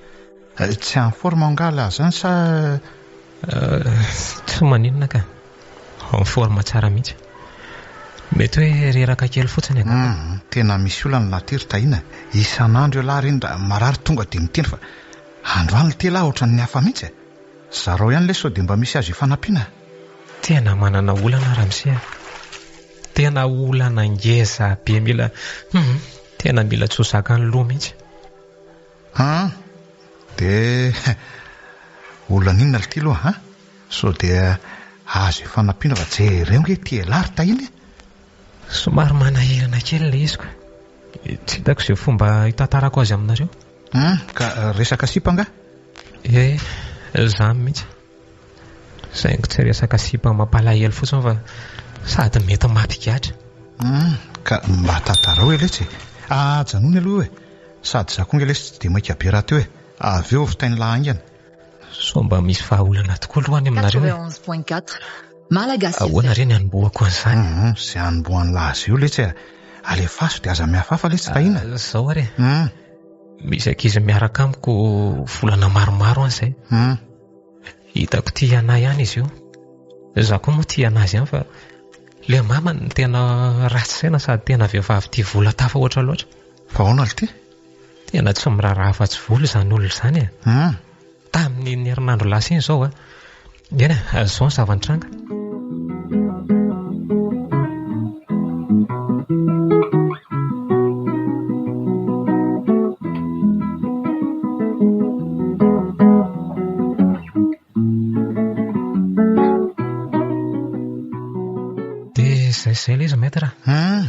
Tsy en forme angaha ialahy izany sa. Tsy maninona ka. En forme tsara mihitsy. Mety hoe reraka kely fotsiny angamba. Hum, tena misy olana lahy ity ry Tahiana e. Isan'andro ialahy reny raha marary tonga dia miteny fa androany ity ialahy ohatran'ny hafa mihitsy e. Zarao ihany lesy sao dia mba misy azo ifanampiana. Tena manana olana ramose a. Tena olana ngeza be mila hum, tena mila tsy ho zakan'ny loha mihitsy. An! Dia olana inona ity aloha an? Sao dia azo ifanampiana fa jereo ange ity elah ry Tahiana e! Somary manahirana kely ilay izy ko. Tsy hitako izay fomba hitantarako azy aminareo. Hum, ka resaka sipa angaha? Ie, izany mihitsy. Saingy tsy resaka sipa mampalahelo fotsiny fa sady mety mampigadra. Hum, ka mba tantarao e letsy e! Ajanony aloha io e! Sady za koa nge lesy tsy dia maika be rahateo e! Avy eo vitain'lah haingana. Sao mba misy vahaolana tokoa aloha any aminareo e! Ahoana re ny hanombohako an'izany? Hum, izay hanombohan'lah azy io letsy e! Alefaso dia aza mihafahafa letsy Tahiana e! Zao ary e! Hum. Misy ankizy miaraka amiko volana maromaro any izay. Hum. Hitako tia anah ihany izy io. Izaho koa moa tia anazy ihany fa ilay mamany no tena ratsy saina sady tena vehivavy tia vola tafahoatra loatra. Fa ahoana lty? Tena tsy miraharaha afa-tsy vola izany olona izany e. Hum. Tamin'iny herinandro lasa iny izao a. Eny e, izao ny zava-nitranga. Dia izay izay ilay izy maître. Hum.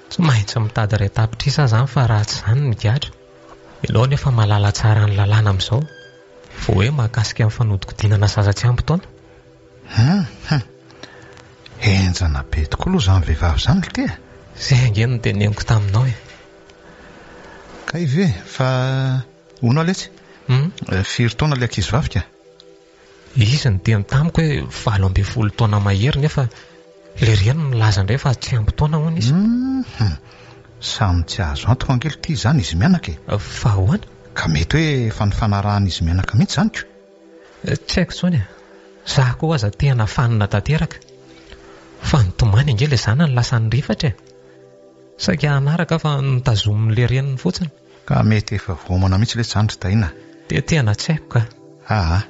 Tsy maintsy mitady iray tapitrisa aho izany fa raha tsy izany migadra. Ianao anefa mahalala tsara ny lalàna amin'izao. Vao hoe mahakasika ny fanodikodinana zaza tsy ampy taona. Hum hum. Henjana be tokoa aloha izany vehivavy izany ry ty e. Izay ange no noteneniko taminao e. Kay ve fa hono aho letsy? Hum? Firy taona ilay ankizivavy ka? Izy niteny tamiko hoe 18 taona mahery nefa ilay reniny milaza indray fa tsy ampy taona hono izy. Hum! Samy tsy azo antoka ange lty izany izy mianaka e! Fa ahoana? Ka mety hoe efa nifanarahan'izy mianaka mihitsy izany ko! Tsy haiko intsony e! Za koa aza tena fanina tanteraka. Fa nitomany ange ilay zanany lasa nirifatra e! Saika hanaraka aho fa notazomin'ilay reniny fotsiny. Ka mety efa voaomana mihitsy letsy izany ry Tahiana a! Dia tena tsy haiko ka! Aa!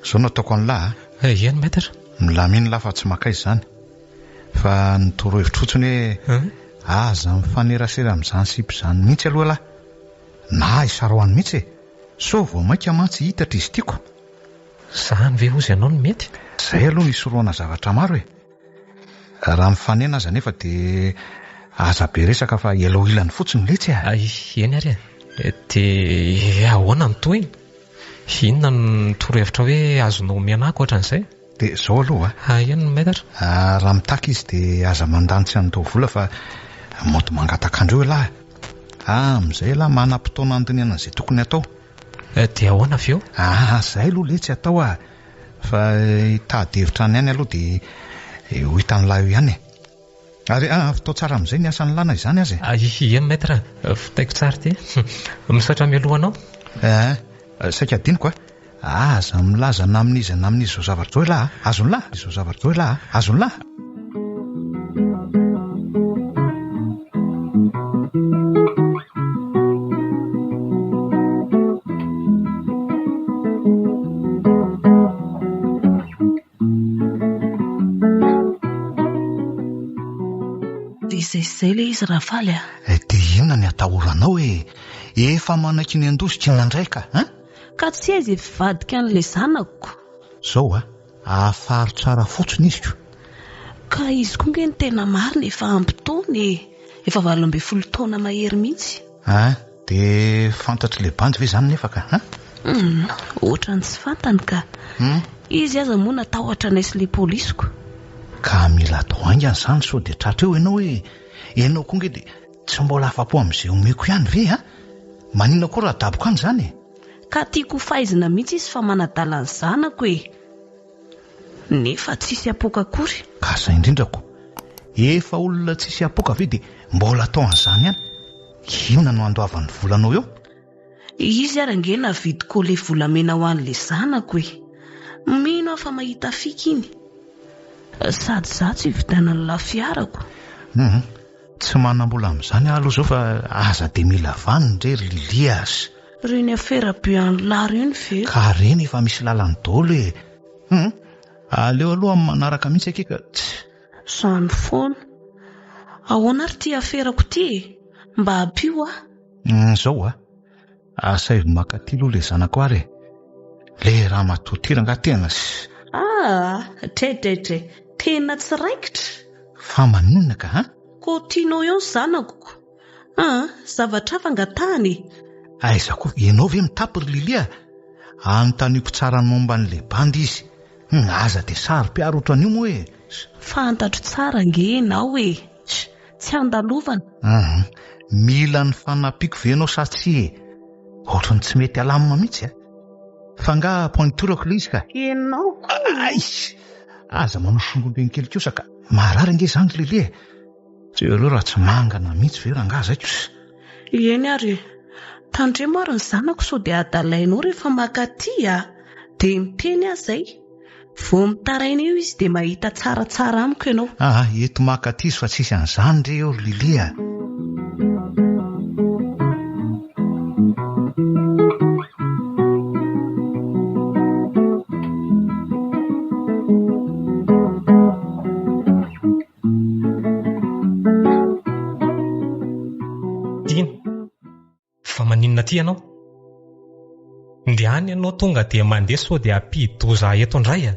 Izao no ataoko an'lah a! Eny Maître! Milamina lah fa tsy makaiza izany. Fa ny torohevitro fotsiny hoe aza mifanerasera amin'izany sipa izany mihitsy aloha lah! Na isaraho any mihitsy e! Sao vao mainka mantsy hitatra izy tiako. Izany ve hozy ianao no mety? Izay aloha no isorohana zavatra maro e! Raha mifanena aza anefa dia aza be resaka fa ialao ilany fotsiny letsy a! Ay, eny ary e! Dia ahoana ny tohiny? Inona no torohevitra hoe azonao omena ahy ankoatran'izay? Dia izao aloha a! Ay, eny Maître. Raha mitaky izy dia aza mandany tsy handoa vola fa mody mangataka andreo ialahy e! Amin'izay ialahy manam-potoana handinihana an'izay tokony hatao. Dia ahoana avy eo? Aa, izay aloha letsy atao a! Fa hitady hevitra any ihany aloha dia ho hitan'lah eo ihany e! Ary vitao tsara amin'izay ny asan'lah na izany aza e! Ie Maître, vitaiko tsara ity. Misaotra mialoha anao. Eeh, saika adinoko a! Aza milaza na amin'iza na amin'iza izao zavatra izao elah a! Azon'lah? Izao zavatra izao elah a! Azon'lah? Dia izay sy izay ilay izy Rafaly a! Dia inona ny atahoranao e? Efa manaiky ny handositra inona indray ka, hein? Ka tsy hay izay fivadika an'ilay zanako. Zao a, ahafaro tsara fotsiny izy ko. Ka izy koa nge ny tena marina efa ampy taona e! Efa 18 taona mahery mihitsy. Hein? Dia fantatr'ilay bandy ve izany nefa ka, hein? Hum, ohatran'ny tsy fantany ka. Hum. Izy aza moa natahotra anay sy le polisiko. Ka mila atao haingana izany sao dia tratra eo ianao e! Ianao koa nge dia tsy mbola afa-po amin'izay omeko ihany ve a? Maninona koa raha adaboka any izany e? Ka tiako ho faizina mihitsy izy fa manadala ny zanako e! Nefa tsisy apoaka akory. Ka izay indrindra ko! Efa olona tsisy apoaka ve dia mbola atao an'izany ihany? Inona no andoavany volanao eo? Izy ary ange nahavidy collier volamena ho an'ilay zanako e! Mino aho fa mahita fika iny. Sady izaho tsy hividianan'lah fiarako. Hum, tsy manam-bola amin'izany aho aloha izao fa aza dia mila vaniny re ry Lily as. Ireny afera be an'lah ireny ve? Ka ireny efa misy lalany daholo e! Hum, aleo aloha amin'ny manaraka mihitsy akia ka tsy. Izany foana. Ahoana ary ity aferako ity e? Mba ampio aho. Izao a! Asaivo maka aty aloha ilay zanako ary e! Ilay ramatoa ity rangahy tena s. Ah! Tre tre tre! Tena tsy raikitra! Fa maninona ka an? Koa tianao eo ny zanako ko! Ah! Zavatra hafa angatahana e! Aiza koa? Ianao ve mitapy ry Lily a? Anontanio tsara ny momba an'ilay bandy izy. Hum, aza dia saro-piaro ohatran'io moa e! Fantatro tsara ange ianao e! Tsy andalovana. Hum, mila ny fanampiako ve ianao sa tsia e? Ohatran'ny tsy mety alamina mihitsy a! Fa angaha pointure-ko ilay izy ka? Ianao koa! Ay! Aza manao songom-beny kely kosa ka! Marary ange izany ry Lily e! Jereo raha tsy mangana mihitsy ve rangaha zay kosa? Eny ary e! Tandremo ary ny zanako sao dia adalainao rehefa maka aty a! Dia miteny aho izay. Vao mitaraina eo izy dia mahita tsaratsara amiko ianao. Aa, eto maka aty izy fa tsisy an'izany re eo ry Lily a! Dina, fa maninona aty ianao? Ndehana ianao tonga dia mandeha sao dia hampidi-doza eto indray a!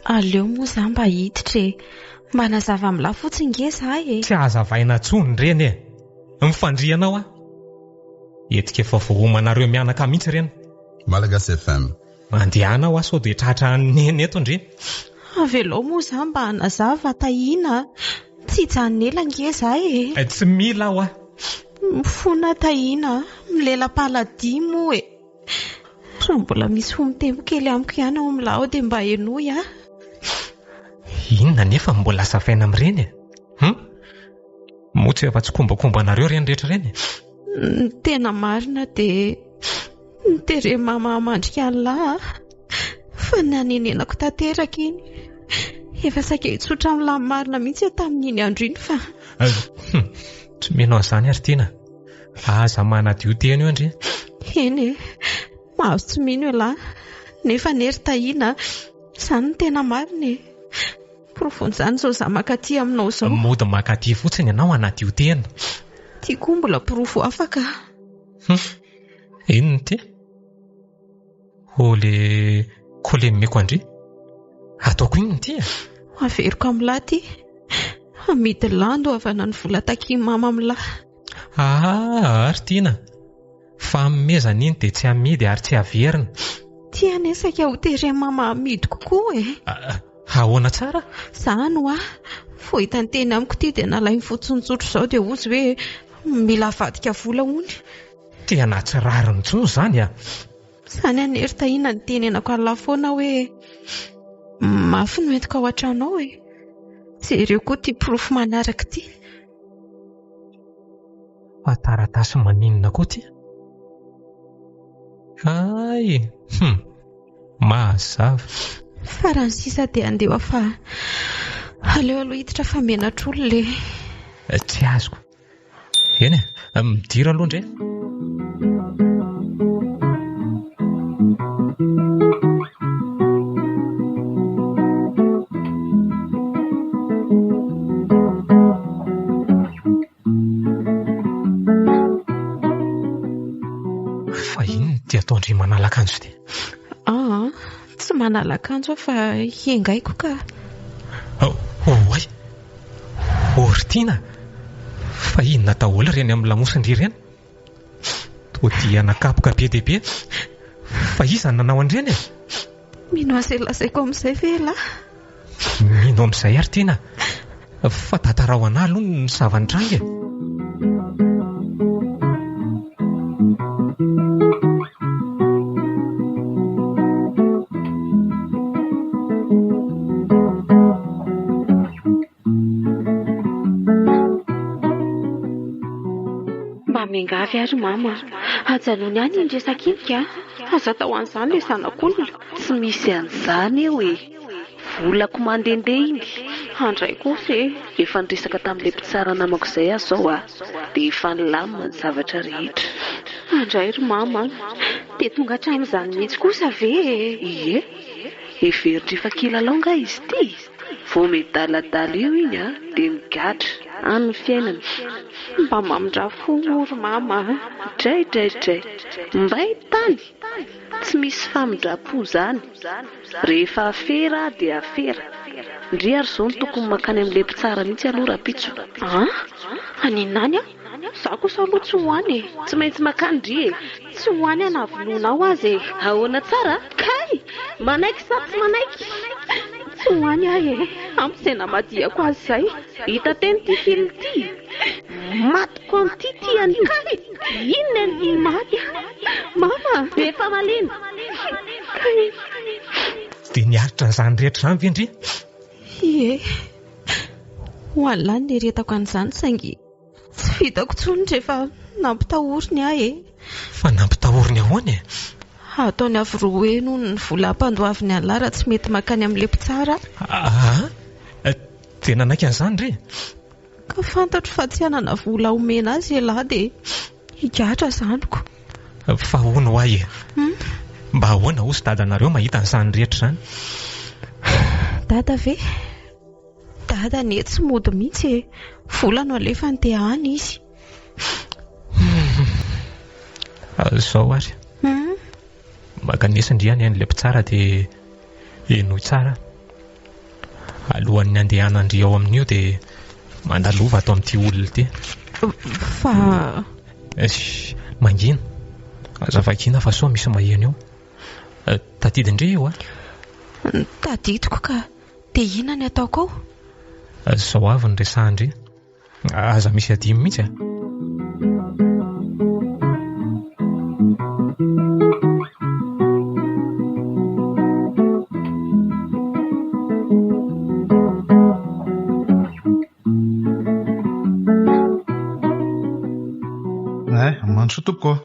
Aleo moa za mba hiditra e! Mba hanazava amin'lah fotsiny nge za e! Tsy hazavaina intsony ireny e! Mifandria anao aho! Hetsika efa voaomanareo mianaka mihitsy ireny. Malagasy FM. Mandehana hoa sao dia tratra an'i Neny eto ndry. Avelao moa za mba hanazava Tahiana a! Tsy hijanona ela ange za e! Tsy mila aho a! Mifona Tahiana a! Milela-paladia moa e! Raha mbola misy fo mitempo kely amiko ihany ao amin'lah ao dia mba henoy aho. Inona anefa no mbola hazavaina amin'ireny e? Hum? Moa tsy efa tsikombakombanareo ireny rehetra ireny e? Ny tena marina dia noteren'i mama hamandrika an'lah aho fa nanenenako tanteraka iny. Efa saika hitsotra amin'lah marina mihitsy aho tamin'iny andro iny fa. Tsy mino an'izany ary Tiana. Aza manadio tena eo ndry. Eny e, mahazo tsy mino ialahy. Nefa anie ry Tahiana, izany no tena marina e. Porofon'izany izao izaho mankaty aminao izao. Mody mankaty fotsiny ianao hanadio tena. Ity koa mbola porofo hafa ka. Hum, inona ity? Ole, kole omeko an-dry. Ataoko inona ity e? Averiko amin'lah ity. Amidy lah andoavana ny vola takian'i mama amin'lah. Aa, ry Tiana. Fanomezana iny dia tsy amidy ary tsy averina. Ty anie saika ho teren'i mama amidiko koa e. Ahoana tsara? Zany hoa. Vao hitany teny amiko ity dia nalainy fotsiny tsotra izao dia hozy hoe mila avadika vola hono. Tena tsy rariny intsony izany a! Izany anie ry Tahiana no tenenako an'lah foana hoe mafy no entiko ao an-trano ao e. Jereo koa ity porofo manaraka ity. Fa taratasy maninona koa ity? Hay! Hum! Mazava. Farany sisa dia andeha fa aleo aloha hiditra fa menatr'olona e. Tsy azoko. Eny e, midira aloha ndre. Fa inona ity ataon-dry manala akanjo ity? Aa, tsy manala akanjo aho fa hengaiko ka. Oay! Ô ry Tiana! Fa inona daholo ireny amin'ny lamosin-dry ireny? Toa dia nakapoka be dia be. Fa iza no nanao an'ireny e? Mino an'izay lazaiko amin'izay ve elah? Mino amin'izay ary Tiana fa tantarao anah aloha ny zava-nitranga e. Mba miangavy ary mama a! Ajanony any iny resaka iny ka! Aza atao an'izany ilay zanak'olona. Tsy misy an'izany eo e! Volako mandehandeha iny. Handray kosa e! Efa niresaka tamin'ilay mpitsara namako izay aho izao a! Dia efa nilamina ny zavatra rehetra. Handray ry mama a! Dia tonga hatramin'izany mihitsy kosa ve e? Ie! Heverin-dry fa kilalao angaha izy ity? Vao miadaladala eo iny a, dia migadra. Any ny fiainana. Mba mamindrà fo moa ry mama a! Dray dray dray! Mbay tany! Tsy misy famindram-po izany. Rehefa afera dia afera. Ndry ary izao no tokony mankany amin'ilay mpitsara mihitsy aloha rahampitso. An! Haninona any aho? Izaho kosa aloha tsy ho any e! Tsy maintsy mankany ndry e! Tsy ho any aho na vonoinao aza e! Ahoana tsara? Kay! Manaiky sa tsy manaiky? Tsy ho any aho e! Ampy izay namadihako azy izay! Hita teny ity film ity! Matiko an'ity ity anio! Kay! Inona ny Maty aho! Mama! Be famaliana! Kay! Dia niaritra an'izany rehetra izany ve ndry? Ie. Ho an'lah no nieretako an'izany saingy Tsy vitako intsony rehefa nampitahoriny ahy e. Fa nampitahoriny ahoana e? Ataony avo roa heny hono ny vola ampandoaviny an'lah raha tsy mety mankany amin'ilay mpitsara aho. Aa! Dia nanaiky an'izany re? Ka fantatro fa tsy hanana vola homena azy ialahy dia higadra zaniko. Fa hono ho ahy e! Mba ahoana hozy dadanareo mahita an'izany rehetra izany? Dada ve? Dada anie tsy mody mihitsy e! Vola no alefany dia any izy. Izao ary. Mankanesa ndry any an'ilay mpitsara dia henoy tsara. Alohan'ny handehanan-dry ao amin'io dia mandalova ato amin'ity olona ity. Fa. Eish, mangina. Aza vakiana fa sao misy maheno eo. Tadidin-dry io a? Tadidiko ka. Dia inona ny ataoko ao? Izao avy ny resahan-dry. Aza misy adino mihitsy a! Eh, mandrosoa tompoko ô.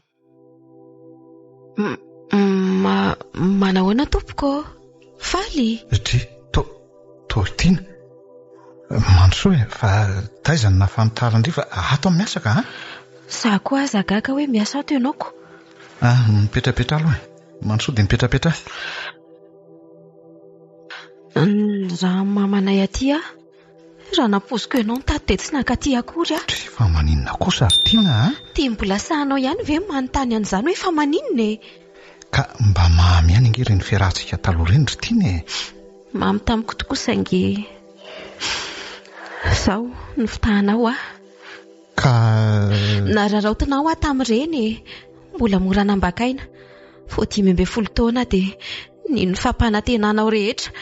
Ma, manahoana tompoko ô? Faly? Dry, to, Tortina. Mandrosoa e, fa taiza no nahafantaran-dry fa ato aho miasa ka a? Za koa aza gaga hoe miasa ato ianao ko. Ah, mipetrapetraha aloha e. Mandrosoa dia mipetrapetraha. Raha mamanay aty aho. Raha nampoiziko ianao nitady dia tsy nankaty akory aho. Dry, fa maninona kosa ry Tiana a? Dia mbola sahinao ihany ve ny manontany an'izany hoe fa maninona e? Ka mba mamy ihany ange ireny fiarahantsika taloha ireny ry Tiana e! Mamy tamiko tokoa saingy izao nofitahanao aho. Ka. Nararaotinao aho tamin'ireny e! Mbola mora nambakaina. Vao 15 taona dia nino ny fampanantenanao rehetra.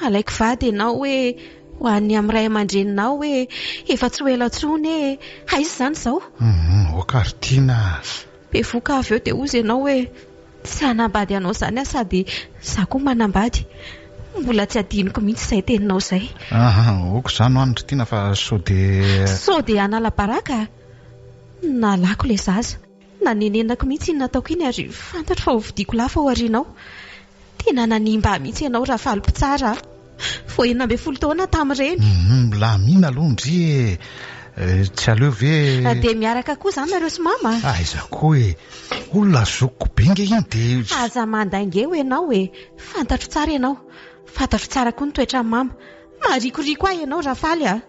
Alaiko vady ianao hoe ho any amin'ny ray aman-dreninao hoe efa tsy ho ela intsony e! Aiza izany izao? Hum, ok ry Tiana a! Bevohoka avy eo dia hozy ianao hoe tsy hanambady anao izany aho sady izaho koa manambady. Mbola tsy adinoko mihitsy izay teninao izay. Aha, ok izany hono ry Tiana fa sao dia. Sao dia hanala baraka? Nalako ilay zaza. Nanenenako mihitsy iny nataoko iny ary fantatro fa hovidiako lafo ao aoriana ao. Tena nanimba ahy mihitsy ianao Rafalo mpitsara a! Vao 16 taona tamin'ireny. Hum, milamina aloha ndry e! Tsy aleo ve. Dia miaraka koa izany nareo sy mama? Aiza koa e! Olona zokiko be nge iny dia. Aza mandainga eo ianao e! Fantatro tsara ianao. Fantatro tsara koa ny toetran'i mama. Maharikoriko ahy ianao Rafaly a!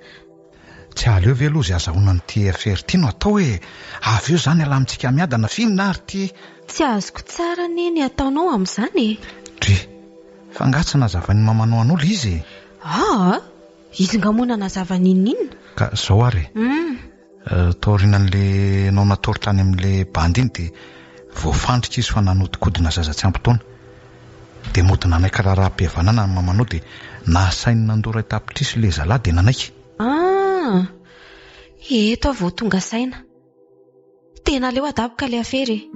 Tsy aleo ve aloha izay azahoana an'ity affaire ity no atao e! Avy eo izany alamintsika miadana f'inona ary ity? Tsy azoko tsara anie ny ataonao amin'izany e! Dry! Fa angaha tsy nazavain'i mamanao anao ilay izy e? Aa! Izy nga moa nanazava n'inon'inona? Ka izao ary e! Taorianan'ilay enao natory tany amin'ilay bandy iny dia voafandrika izy fa nanodikodina zaza tsy ampy taona. Dia mody nanaiky raharaham-pihavanana ny mamanao dia nasainy nandoa iray tapitrisa ilay zalahy dia nanaiky. Ah! Eto aho vao tonga saina. Tena aleo adaboka ilay afera e!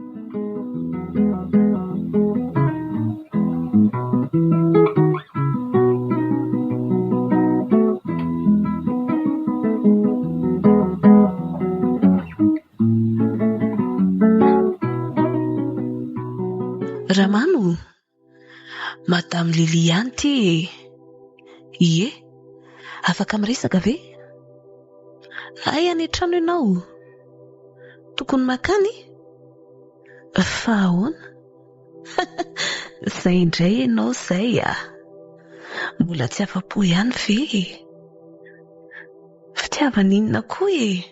Ramano, Madame Lily ihany ity e! Ie, afaka miresaka ve? Hay any an-trano ianao? Tokony mankany? Fa ahoana? Izay indray ianao izay ah! Mbola tsy afa-po ihany ve e? Fitiavana inona koa e?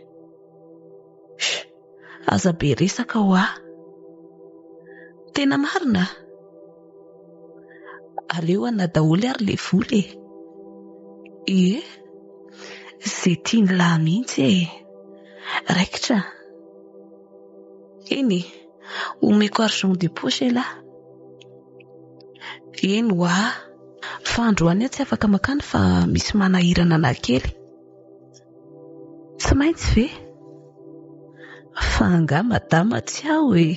Chut! Aza be resaka hoa! Tena marina? Aleo ana daholo ary le vola e! Ie! Ze tian'lah mihitsy e! Raikitra! Eny e! Omeko argent de poche elah! Eny hoa! Fa androany aho tsy afaka makany fa misy manahirana anah kely. Tsy maintsy ve? Fa angaha madama tsy ao e?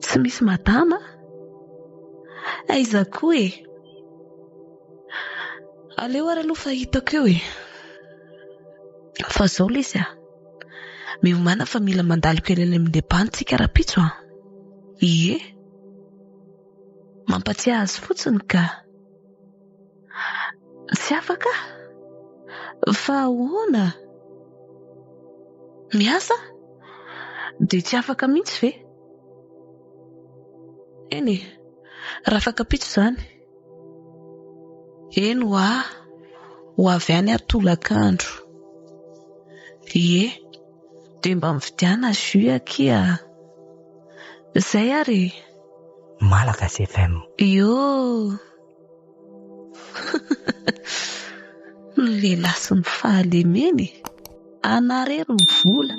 Tsy misy madama? Aiza koa e? Aleo ary aloha fa hitako eo e. Fa izao lesy a! Miomàna fa mila mandalo kely any amin'ny Lebany tsika rahampitso a! Ie! Mampatsiahy azy fotsiny ka! Tsy afaka aho. Fa ahoana? Miasa? Dia tsy afaka mihitsy ve? Eny e, rafakampitso izany. Eny hoa, ho avy any aho tolakandro. Ie, dia mba mividiana jus akia. Izay ary e. Malagasy FM. Ioo. Ny lehilahy sy ny fahalemeny e! Anarery ny vola.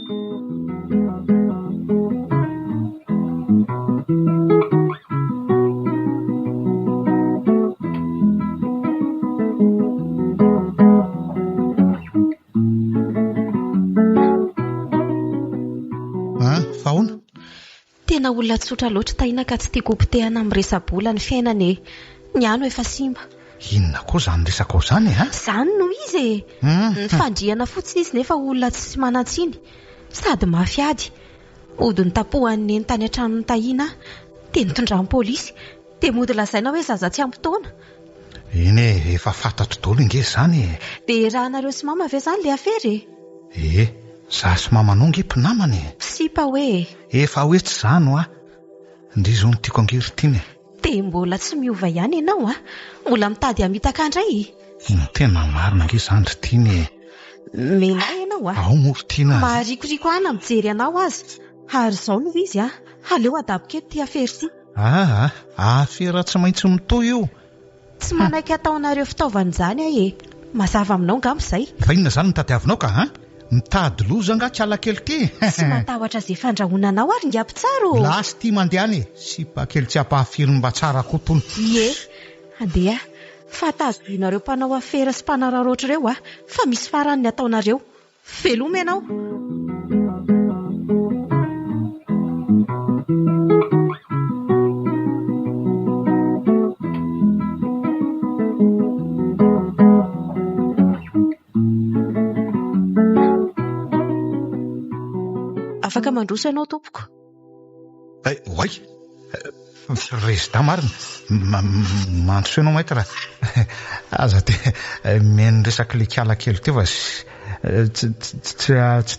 An, fa ahoana? Tena olona tsotra loatra Tahiana ka tsy tiako ho potehana amin'ny resa-bola ny fiainana e! Ny ahy no efa simba. Inona koa izany resakao izany e? Izany no izy e! Nifandrihana fotsiny izy nefa olona tsy manan-tsiny. Sady mafy ady. Mody notapohan'i Neny tany an-tranon'i Tahiana aho. Dia nitondran'ny polisy. Dia mody lazaina hoe zaza tsy ampy taona. Eny e, efa fantatro daholo ange izany e! Dia iarahanareo sy mama ve izany ilay afera e? Ee, za sy mamanao ange mpinamana e! Sipa hoe e! Efa hoe tsy izany hoa! Ndry izao no tiako ange ry Tiana e! Dia mbola tsy miova ihany ianao a! Mbola mitady hamitaka indray e! Ny tena marina ange izany ry Tiana e! Mena ianao a! Ao moa ry Tiana a! Maharikoriko ahy na mijery anao aza! Ary izao no izy a! Aleo adaboka eto ity afera ity! Aa! Afera tsy maintsy mitohy io! Tsy manaiky hataonareo fitaovana izany aho e! Mazava aminao angamba izay. Fa inona izany no tadiavinao ka an? Mitady loza angaha kala kely ity? Tsy matahotra izay fandrahonanao ary ingahy mpitsara ô! Lasa ity mandeha any e! Sipa kely tsy ampahafiry ny mba tsara koa tony. Ie! Andeha fa tazonareo mpanao afera sy mpanararaotra ireo aho fa misy farany ny ataonareo. Veloma ianao. Afaka mandroso ianao tompoko. Eh, oay! Prezida marina. Mandroso ianao maître. Aza dia mihaino resak'ilay kiala kely teo fa tsy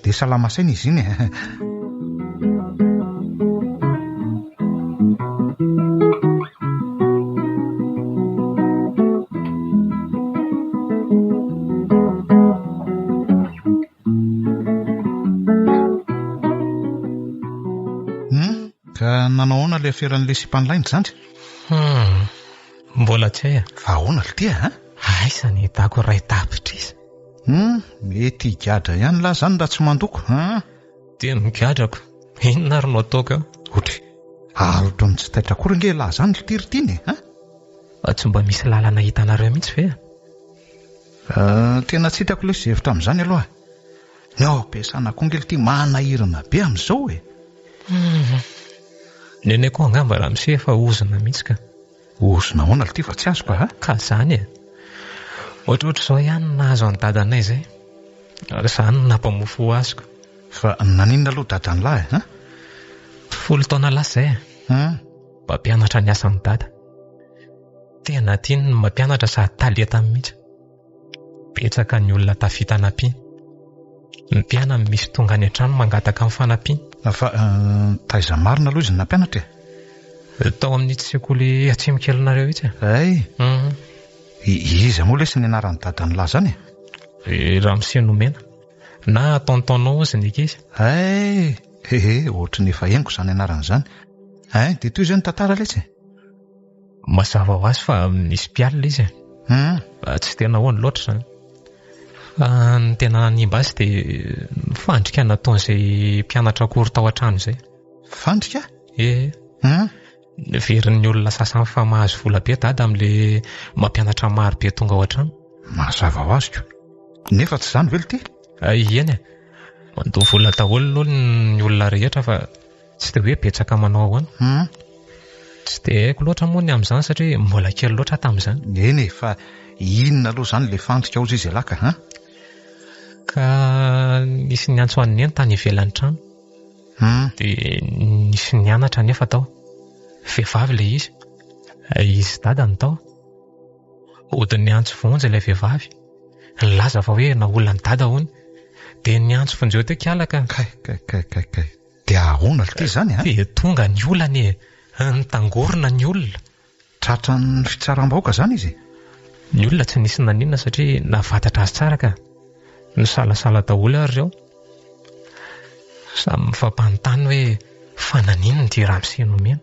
dia salama saina izy iny e. Hum, ka nanao ahoana ilay aferan'ilay sipan'ilay ndry zandry? Hum, mbola tsy hay a. Fa ahoana ry tia a? Aiza ny ahitako iray tapitrisa? Hum, mety higadra ihany lahy izany raha tsy mandoko an! Dia ny gadrako, inona ary no ataoko eo? Ohatry, Ary ohatran'ny tsy taitra akory ange ialahy izany ry ty ry tiana e! An? Tsy mba misy lalana hitanareo mihitsy ve? Tena tsy hitako lesy izay hevitra amin'izany aloha. Ny ao am-piasana koa ange ity manahirana be amin'izao e! Nenay koa angamba ramose efa ozona mihitsy ka. Ozona ahoana ity fa tsy azoko a! Ka izany e! Ohatrohatr'izao ihany no nahazo an'i dadanay izay. Ary izany no nampamofo azy ko. Fa naninona aloha dadan'lahy e? 10 taona lasa izay e! Mpampianatra ny asan'i dada. Tena tiany ny mampianatra sady talentany mihitsy. Betsaka ny olona tafita nampiany. Ny mpianany misy tonga any an-trano mangataka ny fanampiany. Fa taiza marina aloha izy no nampianatra e? Tao amin'itsy sekoly atsimo kelinareo itsy e. Hay! Iza moa lesy ny anaran'i dadan'lah zany e? Ramose Nomena. Na tonton hozy ny ankizy. Hay! Hehe, ohatry ny efa henoko izany anarana izany. Hein, dia toy izao ny tantara letsy e. Mazava ho azy fa misy mpialona izy e. Tsy dia nahoany loatra izany. Fa ny tena nanimba azy dia ny fandrika nataon'izay mpianatra akory tao an-trano izay. Fandrika? Ee. Neverin'ny olona sasany fa mahazo vola be dada amin'ilay mampianatra maro be tonga ao an-trano. Mazava ho azy ko. Nefa tsy izany ve ity? Eny e. Mandoa vola daholo aloha ny olona rehetra fa tsy dia hoe betsaka manao ahoana. Tsy dia haiko loatra moa ny amin'izany satria mbola kely loatra aho tamin'izany. Eny e, fa inona aloha izany ilay fandrika hozy izy ialahy ka an? Ka nisy niantso an'i Neny tany ivelan'ny trano. Dia nisy nianatra anefa tao. Vehivavy ilay izy. Izy sy Dada no tao. Hody niantso vonjy ilay vehivavy. Nilaza fa hoe naolan'i Dada hono. Dia niantso vonjeo teo kiala ka. Kay, kay, kay, kay, kay. Dia ahoana ity izany an? Dia tonga ny olana e! Nitangorona ny olona. Tratran'ny fitsaram-bahoaka izany izy e? Ny olona tsy nisy naninona satria nahafantatra azy tsara ka. Nisalasala daholo ary ireo. Samy mifampanontany hoe fa naninona ity ramose nomena.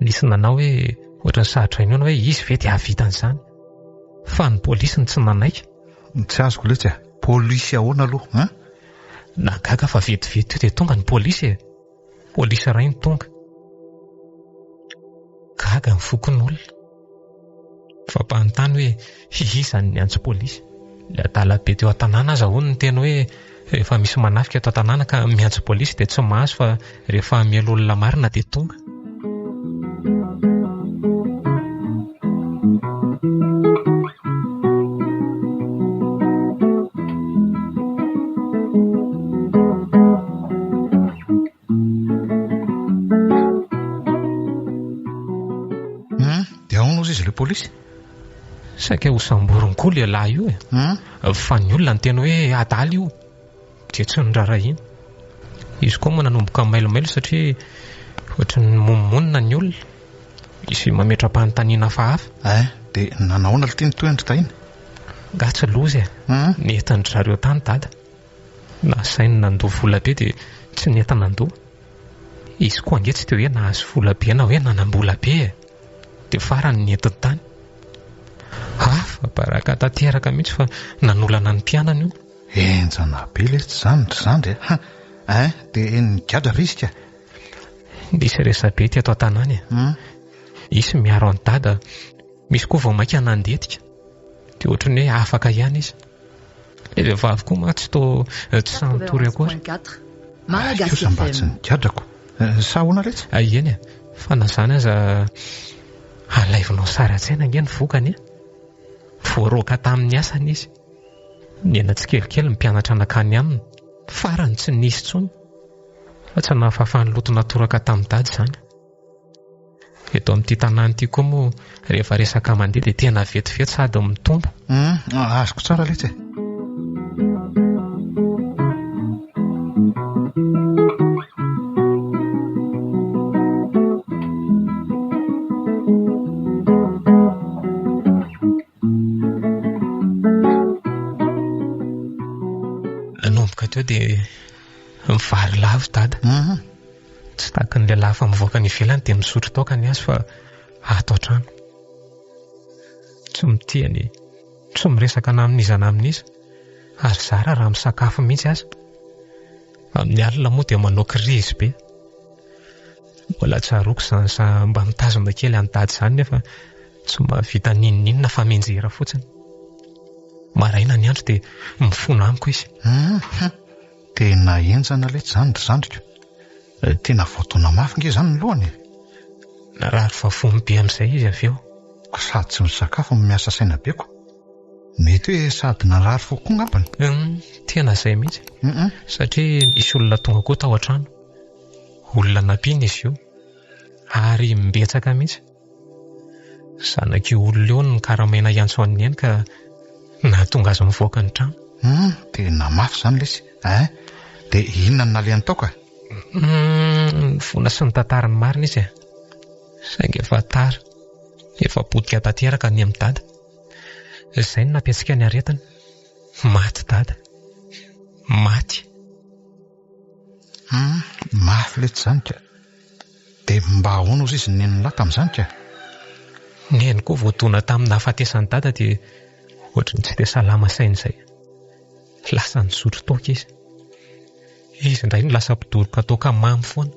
Nisy nanao hoe ohatran'ny sarotra inoana hoe izy ve dia hahavita an'izany. Fa ny polisy no tsy nanaiky. Tsy azoko letsy a! Polisy ahoana aloha an? Nahagaga fa vetivety teo dia tonga ny polisy e! Polisy iray no tonga. Gaga ny fokonolona. Mifampanontany hoe iza no niantso polisy. Ilay adala be teo an-tanàna aza hono niteny hoe rehefa misy manafika eto an-tanàna ka miantso polisy dia tsy mahazo fa rehefa hamely olona marina dia tonga. Hum, dia ahoana hozy izy ilay polisy? Saika ho samboriny koa lehilahy io e. Hum. Fa ny olona niteny hoe adala io, dia tsy noraharahiana. Izy koa moa nanomboka mailomailo satria ohatry ny mimonomonona ny olona. Misy mametra-panontaniana hafahafa. Hein, dia nanahoana ity ny tohiny ry Tahiana? Nga tsy loza e. Hum. Nentin-dry zareo tany dada. Nasainy nandoa vola be dia tsy nety nandoa. Izy koa ange tsy dia hoe nahazo vola be na hoe nanam-bola be e! Dia farany nentiny tany. Hafa baraka tanteraka mihitsy fa nanolana ny mpianany io. Henjana be letsy izany ry zandry a! Hein, dia nigadra ve izy ka? Nisy resabe teto an-tanàna e! Hisy miaro an'i dada, misy koa vao mainka nandetika. Dia ohatran'ny hoe afaka ihany izy. Ilay vehivavy koa mantsy toa tsy sahy nitory akory. Ay kosa mba tsy nigadrako. Sa ahoana letsy? Eny e, fa na izany aza alaivinao sary an-tsaina ange ny vokany e. Voaroaka tamin'ny asany izy. Nihena tsikelikely ny mpianatra nankany aminy. Farany tsy nisy intsony. Fa tsy nahafafa ny loto natoraka tamin'i Dada izany. Eto amin'ity tanàna ity koa moa rehefa resaka mandeha dia tena vetivety sady mitombo. Hum, azoko tsara letsy e. Nanomboka teo dia mivarilavo dada. Tsy tahaka ny lehilahy hafa mivoaka any ivelany dia misotro toaka ny azy fa ato an-trano. Tsy mitia ny, tsy miresaka na amin'iza na amin'iza ary zara raha misakafo mihitsy aza. Amin'ny alina moa dia manao krizy be. Mbola tsaroako izany za mba mitazona kely an'i Dada izany nefa tsy mahavita n'inon'inona fa mianjera fotsiny. Maraina ny andro dia mifona amiko izy. Hum, tena henjana letsy izany ry zandriko. Tena voadona mafy nge izany ny lohany e. Narary vavony be amin'izay izy avy eo. Sady tsy misakafo no miasa saina be ko. Mety hoe sady narary fo koa ngambany. Hum, tena izay mihitsy. Satria nisy olona tonga koa tao an-trano. Olona nampiana izy io. Ary imbetsaka mihitsy. Zanak'io olona io no nokaramaina hiantso an'i Neny ka nahatonga azy nivoaka ny trano. Hum, tena mafy izany lesy ein! Dia inona no nalehany tao ka? Hum, nivona sy nitantara ny marina izy e. Saingy efa tara. Efa potika tanteraka ny amin'i Dada. Izay no nampiantsika ny aretina. Maty Dada. Maty. Hum, mafy letsy izany ka. Dia mba ahoana ozy izy nenin'lah tamin'izany ka? Neny koa voadona tamin'ny nahafatesan'i Dada dia ohatry ny tsy dia salama saina izay. Lasa nisotro toaka izy. Izy indray no lasa mpidoroka toaka mamo foana.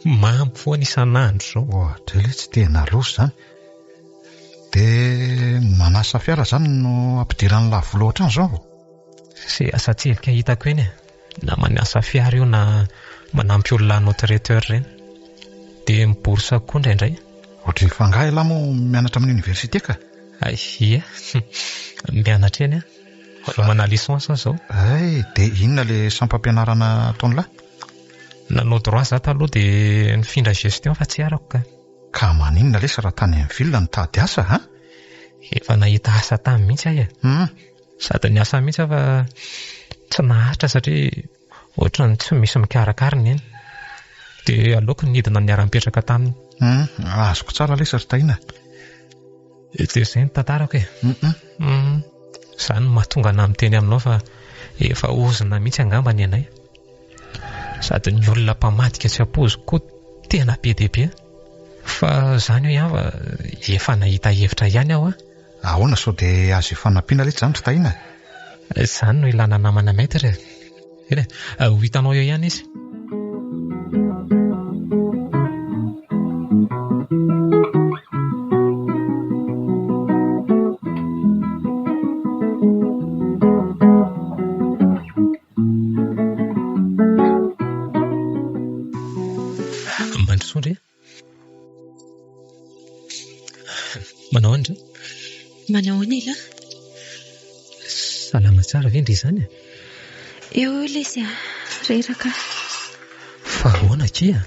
Mamo foana isan'andro izao. Oadray letsy tena loza izany. Dia manasa fiara izany no ampidiran'lah vola ao an-trano izao? Izay asa tselika hitako eny e. Na manasa fiara io na manampy olona hanao traiteur ireny. Dia mi-bourse koa indraindray. Ohatry ny fa angaha ialahy moa mianatra amin'ny université ka? Ie, mianatra eny aho. Manomana licence aho izao. Hay, dia inona ilay sampam-pianarana ataon'ilahy? Nanao droit izaho taloha dia nifindra gestion fa tsy arako ka. Ka maninona lesy raha tany amin'ny ville nitady asa a? Efa nahita asa tany mihitsy aho e. Sady niasa mihitsy aho fa tsy naharitra satria ohatran'ny tsy misy mikarakara neny. Dia aleoko nidina niara-nipetraka taminy. Hum, azoko tsara lesy ry Tahiana. Dia izay ny tantarako e. Hum, izany no mahatonga anà miteny aminao fa efa ozona mihitsy angamba ny anay. Sady ny olona mpamadika tsy ampoiziko koa tena be dia be. Fa izany hoy aho fa efa nahita hevitra ihany aho an. Ahoana sao dia azo ifanampiana letsy izany ry Tahiana e? Izany no ilana namana maître e. Eny e, ho hitanao eo ihany izy. Mandrosoa ndry e. Manao ahoana ndry? Manao ahoana elah? Salama tsara ve ndry izany e? Eo eo lesy a, reraka aho. Fa ahoana akia?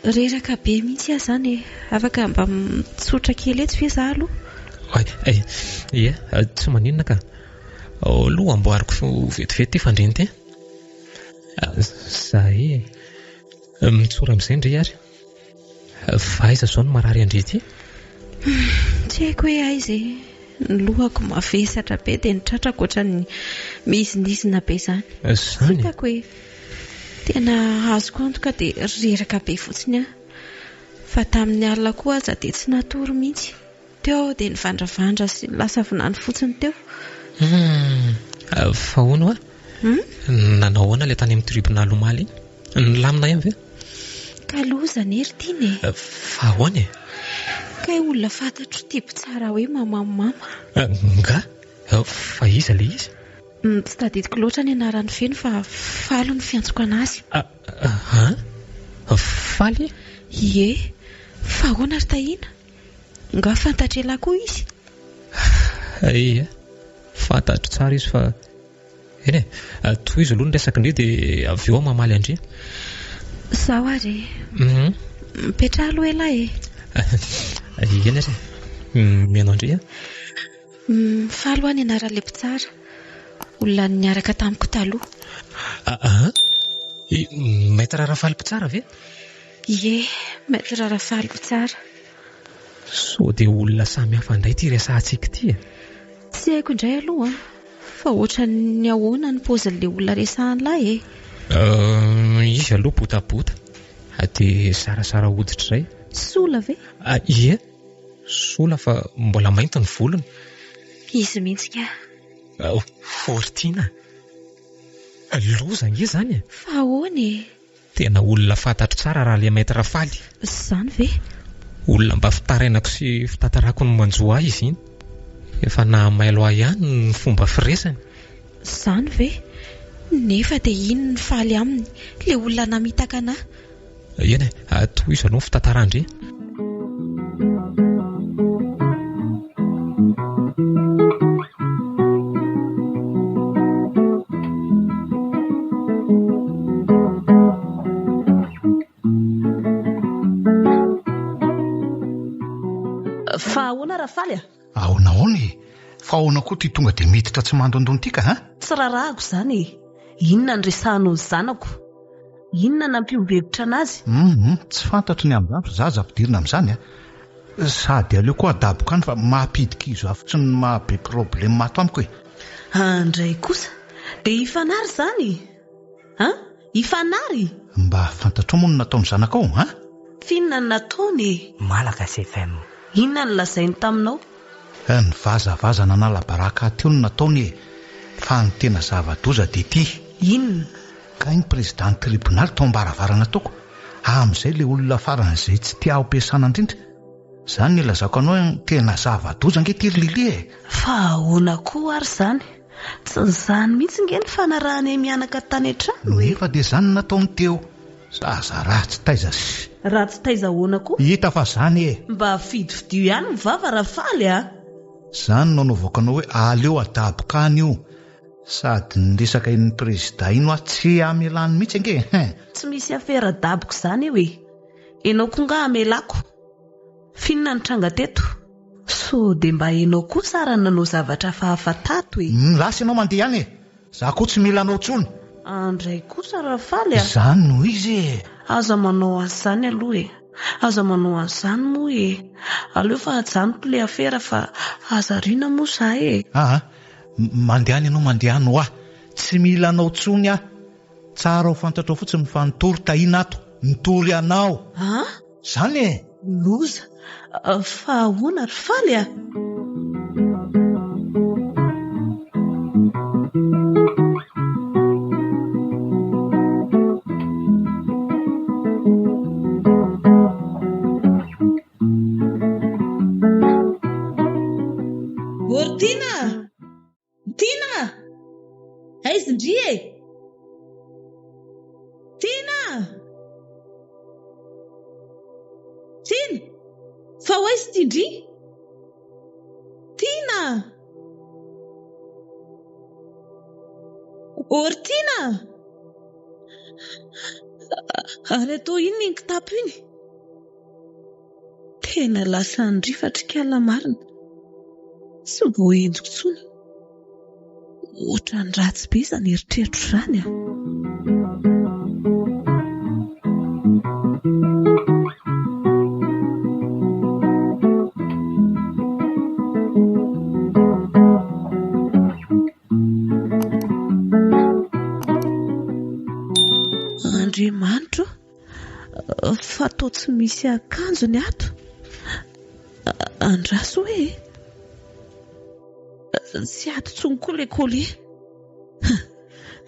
Reraka be mihitsy aho izany e. Afaka mba mitsotra kely eto ve za aloha? Oay, eh, ie, tsy maninona ka. Ao aloha amboariko vetivety ity fandriana ity. Zay e. Mitsora amin'izay ndry ary. Fa aiza izao no marary an-dry ity? Tsy haiko hoe aiza e. Ny lohako mavesatra be dia ny tratrako ohatran'ny mihizinizina be izany. Izany? Tsy hitako e. Tena azoko antoka dia reraka be fotsiny aho. Fa tamin'ny alina koa aza dia tsy natory mihitsy. Teo aho dia nivandravandra sy lasa vinany fotsiny teo. Humm, fa hono hoa? Nanao ahoana ilay tany amin'ny tribonaly omaly iny? Nilamina ihany ve? Ka loza anie ry Tiana e! Fa ahoana e? Kay olona fantatro ity mpitsara hoe mamamama. Nga? Fa iza ilay izy? Tsy tadidiko loatra ny anarany feno fa Faly no fiantsoko an'azy. An? Faly? Ie. Fa ahoana ry Tahiana? Nga fantatr'elah koa izy? Ie, fantatro tsara izy fa eny e, tohizo aloha ny resaka ndry dia avy eo aho mamaly an-dry. Zao ary e, mipetraha aloha elah e. Eny ary e, mihaino an-dry aho. Faly hoa ny anaran'ilay mpitsara, olona niaraka tamiko taloha. Aa! I Maître Rafaly mpitsara ve? Ie, Maître Rafaly mpitsara. Sao dia olona samy hafa indray ity resahantsika ity e? Tsy haiko indray aloha an! Fa ohatran'ny ahoana ny paozin'ilay olona resahan'lah e? Izy aloha botabota, dia zarazara hoditra izay. Sola ve? Ie! Sola fa mbola mainty ny volony. Izy mihitsy kah. Fortina. Loza ange izany e. Fa ahoana e? Tena olona fantatro tsara raha ilay Maître Faly. Izany ve? Olona mba fitarainako sy fitantarako ny manjo ahy izy iny. Efa nahamailo ahy ihany ny fomba firesany. Izany ve? Nefa dia iny no faly aminy, ilay olona namitaka anà. Eny e, tohizo aloha ny fitantaran-dry. Fa ahoana Rafaly a? Ahoana ahoana e? Fa ahoana koa ity tonga dia miditra tsy mandondona ity ka a? Tsy rarahako izany e! Inona no resahanao ny zanako? Inona nampiova hevitra anazy? Hum, tsy fantatro ny amin'izany fa za aza ampidirina amin'izany a! Sady aleo koa adaboka any fa mampidi-kizo ahy fotsiny ny maha be problème ato amiko e! Andray kosa! Dia hifanary izany? An? Hifanary? Mba fantatrao moa ny nataon'ny zanakao an? F'inona no nataony e? Malagasy FM. Inona no lazainy taminao? Nivazavaza nanala baraka ahy teo no nataony e! Fa ny tena zava-doza dia ity. Inona? Kay ny président ny tribonaly tao am-baravarana taoko, amin'izay ilay olona faran'izay tsy tia ampiasana indrindra. Izany no ilazako anao hoe tena zava-doza ange ity ry Lily e! Fa ahoana koa ary izany? Tsy izany mihitsy nge ny fanarahanay mianaka tany an-trano e! Nefa dia izany no nataony teo. Zaza ratsy taiza sy. Ratsy taiza ahoana koa? Hita fa izany e! Mba fidifidio ihany ny vava Rafaly a! Izany no anaovako anao hoe aleo adaboka any io. Sady ny resaka iny prezida iny hoa tsy hamelany mihitsy ange e! Tsy misy afera daboka izany eo e! Enao koa nga hamelako? F'inona no tranga teto? Sao dia mba enao kosa ara nanao zavatra hafahafa tato e? Lasa ianao mandeha any e! Za koa tsy mila anao intsony! Andray kosa Rafaly a! Izany no izy e! Aza manao an'izany aloha e! Aza manao an'izany moa e! Aleo fa ajanoko ilay afera fa aza ariana moa za e! Aa! Mandehana ianao mandehana hoa! Tsy mila anao intsony aho! Tsara ho fantatrao fotsiny fa nitory Tahiana ato! Nitory anao! An? Izany e! Loza! Fa ahoana ry Faly a? Ô ry Tiana a! Tiana a! Aiza ndry e? Tiana a! Tiana! Fa ho aiza ity ndry? Tiana a! Ô ry Tiana a! Ary atao inona iny kitapo iny? Tena lasa nirifatra ikala marina. Tsy voahenjiko intsony. Ohatran'ny ratsy be izany eritreritro izany a! Andriamanitro ô! Fa toa tsy misy akanjo ny ato. Andraso hoe e! Tsy ato intsony koa ilay collier.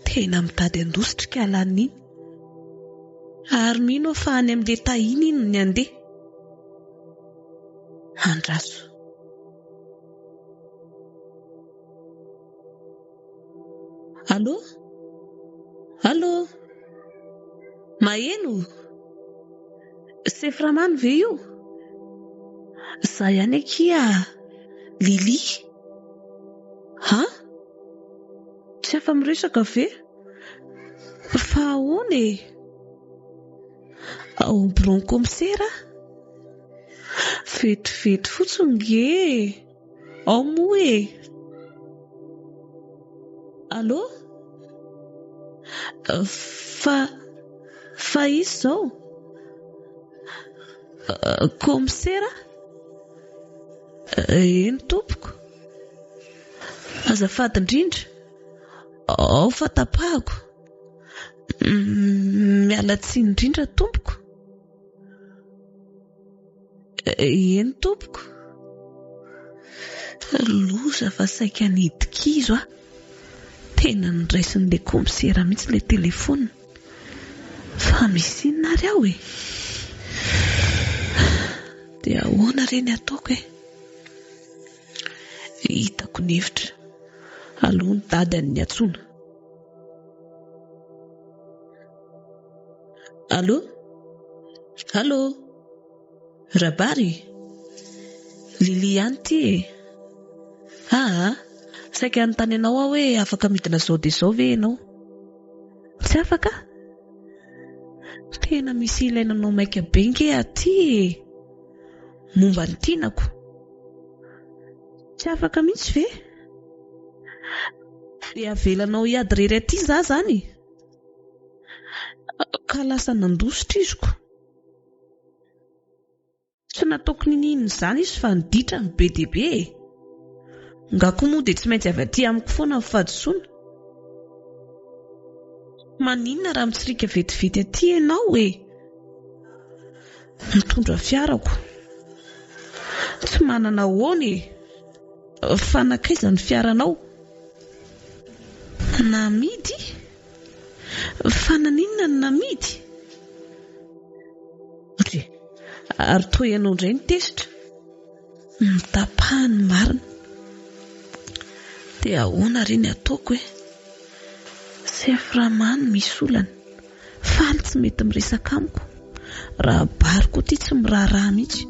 Tena mitady handositra ikalan'iny. Ary mino aho fa any amin'ilay Tahiana iny ny handeha. Andraso. Allô? Allô? Maheno? Seframany ve io? Za ihany akia Lily. Ha? Tsy afa-miresaka ve? Fa ahoana e? Ao amin'ny biraon'ny kaomisera? Vetivety fotsiny nge e! Ao moa e! Allô? Fa, fa iza izao? Kaomisera? Eny tompoko. Azafady indrindra. Ao fa tapahako. Miala tsiny indrindra tompoko. Eny tompoko. Loza fa saika nidi-kizo aho. Tena noraisin'ilay kaomisera mihitsy ilay telefaonina. Fa misy inona ary ao e? Dia ahoana re ny ataoko e? Hitako ny hevitra. Aleo ny dadany ny antsoina. Allô? Allô? Rabary? Lily ihany ity e! Aa! Saika hanontany anao aho hoe afaka midina izao dia izao ve ianao? Tsy afaka? Tena misy ilaina anao maika be nge aty e! Momba ny tinako. Tsy afaka mihitsy ve? Dia avelanao hiady irery aty za zany? Ka lasa nandositra izy ko. Tsy nataoko niniana izany izy fa ny ditra no be dia be e! Nga koa moa dia tsy maintsy avy aty amiko foana ny fahadisoana? Maninona raha mitsiriaka vetivety aty ianao e? Mitondra fiarako. Tsy manana ahoana e! Fa nankaiza ny fiaranao? Namidy? Fa naninona no namidy? Ndry, ary toa ianao indray no tezitra. Mitapaha ny marina. Dia ahoana re ny ataoko e? Chef Rama no misy olana. Faly tsy mety miresaka amiko. Raha Bary koa ity tsy miraharaha mihitsy.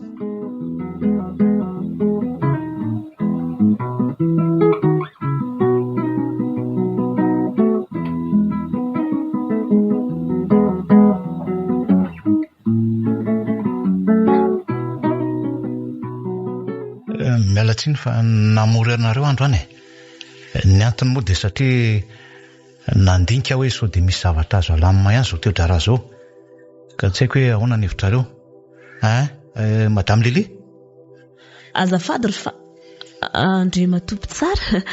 Miala tsiny fa namory anareo androany e. Ny antony moa dia satria nandinika aho hoe sao dia misy zavatra azo alamina ihany izao toe-draharaha izao. Ka tsy haiko hoe ahoana ny hevitrareo. Hein, Madame Lily? Azafady ry fa Andriamatoa mpitsara,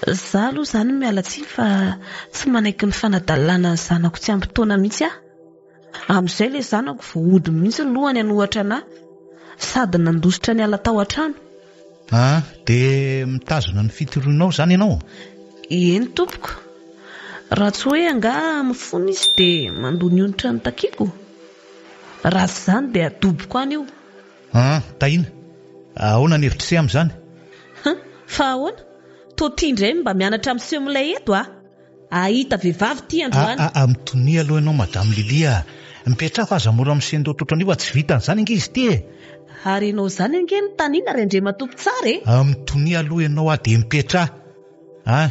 za aloha izany miala tsiny fa tsy manaiky ny fanadalana ny zanako tsy ampy taona mihitsy aho. Amin'izay ilay zanako vao hody mihitsy ny lohany hanohatra anà sady nandositra niala tao an-trano. Ah, dia mitazona ny fitorianao izany ianao? Eny tompoko. Raha tsy hoe angaha mifona izy dia mandoa ny onitra notakiako? Raha tsy izany dia adoboko any io. Ah, Tahiana, ahoana ny hevitr'ise amin'izany? Hum, fa ahoana? Toa tia indray mba mianatra miseho milay eto ah! Ahita vehivavy ity androany. Ah, ah, mitonia aloha ianao Madame Lily ah! Mipetraha fa aza mora misento ohatran'io fa tsy vitan'izany ange izy ity e! Ary ianao izany ange no tanina ry Andriamatoa mpitsara e! Ah, mitonia aloha ianao ah dia mipetraha ah!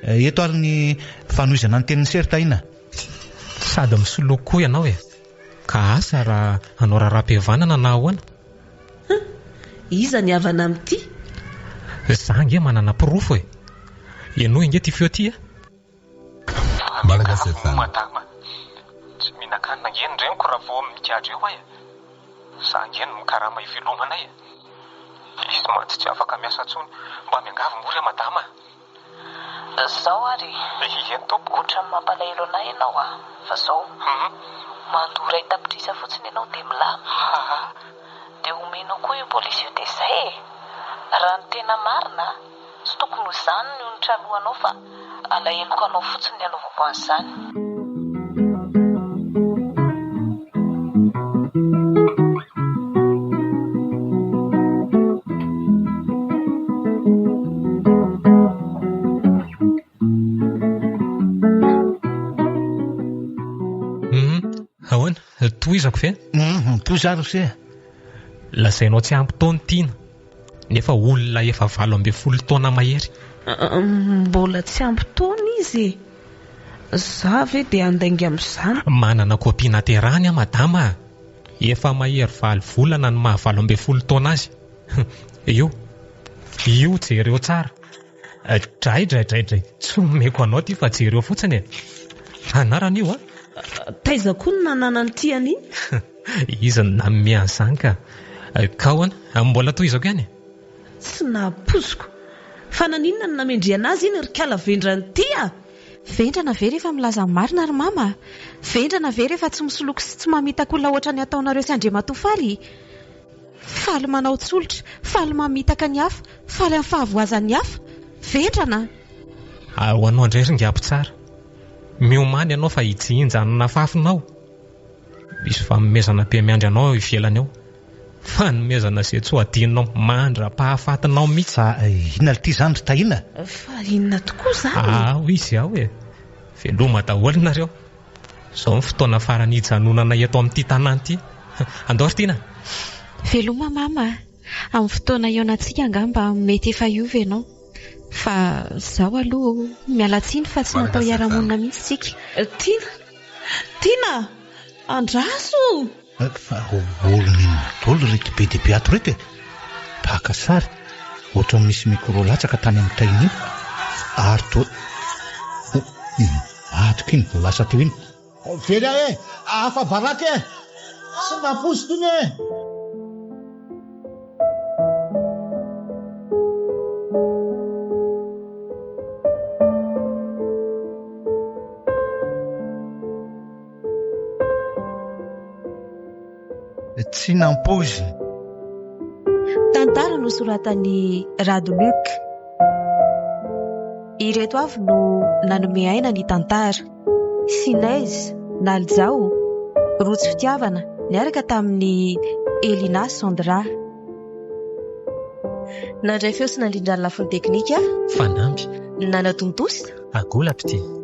Eto ary ny fanohizana ny tenin'i Sery Tahiana. Sady misoloky koa ianao e! Ka asa raha hanao raharaham-pihavanana na ahoana? Huh! Iza ny havana amin'ity? Za ange manana porofo e! Henoy ange ity feo ity a! Malagasy FM. Madama, tsy mihinan-kanina ange ny reniko raha vao migadra eo aho e! Za ange no mikarama ivelomanay e! Izy mantsy tsy afaka miasa intsony, mba miangavy moa re madama a! Zao ary e! Eny tompoko. Ohatran'ny mampalahelo anah ianao a! Fa zao, mandoa iray tapitrisa fotsiny ianao dia milamina. Dia omenao koa io polisy io dia zay e! Raha ny tena marina, tsy tokony ho izany ny onitra alohanao fa alaheloko anao fotsiny ny anaovako an'izany. Hum, ahoana? Tohizako ve? Hum, tohizo ary ry se. Lazainao tsy ampy taona Tiana, nefa olona efa 18 taona mahery. Mbola tsy ampy taona izy e! Za ve dia handainga amin'izany? Manana copie naterahany aho madama a! Efa mahery valo volana ny maha 18 taona azy. Io, io jereo tsara. Dray dray dray dray, tsy omeko anao ity fa jereo fotsiny e! Anarana io a! Taiza koa no nananan'ity an'iny? Izy no nanome an'izany ka. Ka ahoana? Mbola tohizako ihany e? Tsy nahapoiziko. Fa naninona no namendrehana azy iny ry kala vendrana ity a! Vendrana ve rehefa milaza ny marina ry mama a? Vendrana ve rehefa tsy misoloky sy tsy mamitaka olona ohatran'ny ataonareo sy Andriamatoa Faly? Faly manao tsolotra, faly mamitaka ny hafa, faly amin'ny fahavoazan'ny hafa. Vendrana! Ho anao indray ry Ngiampitsara. Miomàna ianao fa hijinja ny nafafinao. Misy fanomezana be miandry anao eo ivelany eo. Fanomezana izay tsy ho adinonao mandra-pahafatinao mihitsy. Fa inona ity izany ry Tahiana? Fa inona tokoa izany? Ao izy ao e! Veloma daholo nareo. Izao ny fotoana farany hijanonana eto amin'ity tanàna ity. Andao ry Tiana! Veloma mama a! Amin'ny fotoana hihaonantsika angamba mety efa hiova ianao. Fa izaho aloha miala tsiny fa tsy natao hiara-monina mihitsy isika. Tiana! Tiana! Andraso! Fa olona inona daholo ireto be dia be ato ireto e? Mpaka sary, ohatran'ny misy micro latsaka tany amin'ny tainy iny, ary toa nivadika iny vao lasa teo iny. Very aho e! Afa-baraka e! Tsy nampoiziko iny e! Tsy nampoizina. Tantara nosoratan'i Rado Luc. Ireto avy no nanome aina ny tantara, Sinez, Nalijao, Rotsy Fitiavana niaraka tamin'i Elina Sandra. Nandray feo sy nandrindra ny lafiny teknika. Fanamby. Nanatontosa. Agola Mpitia.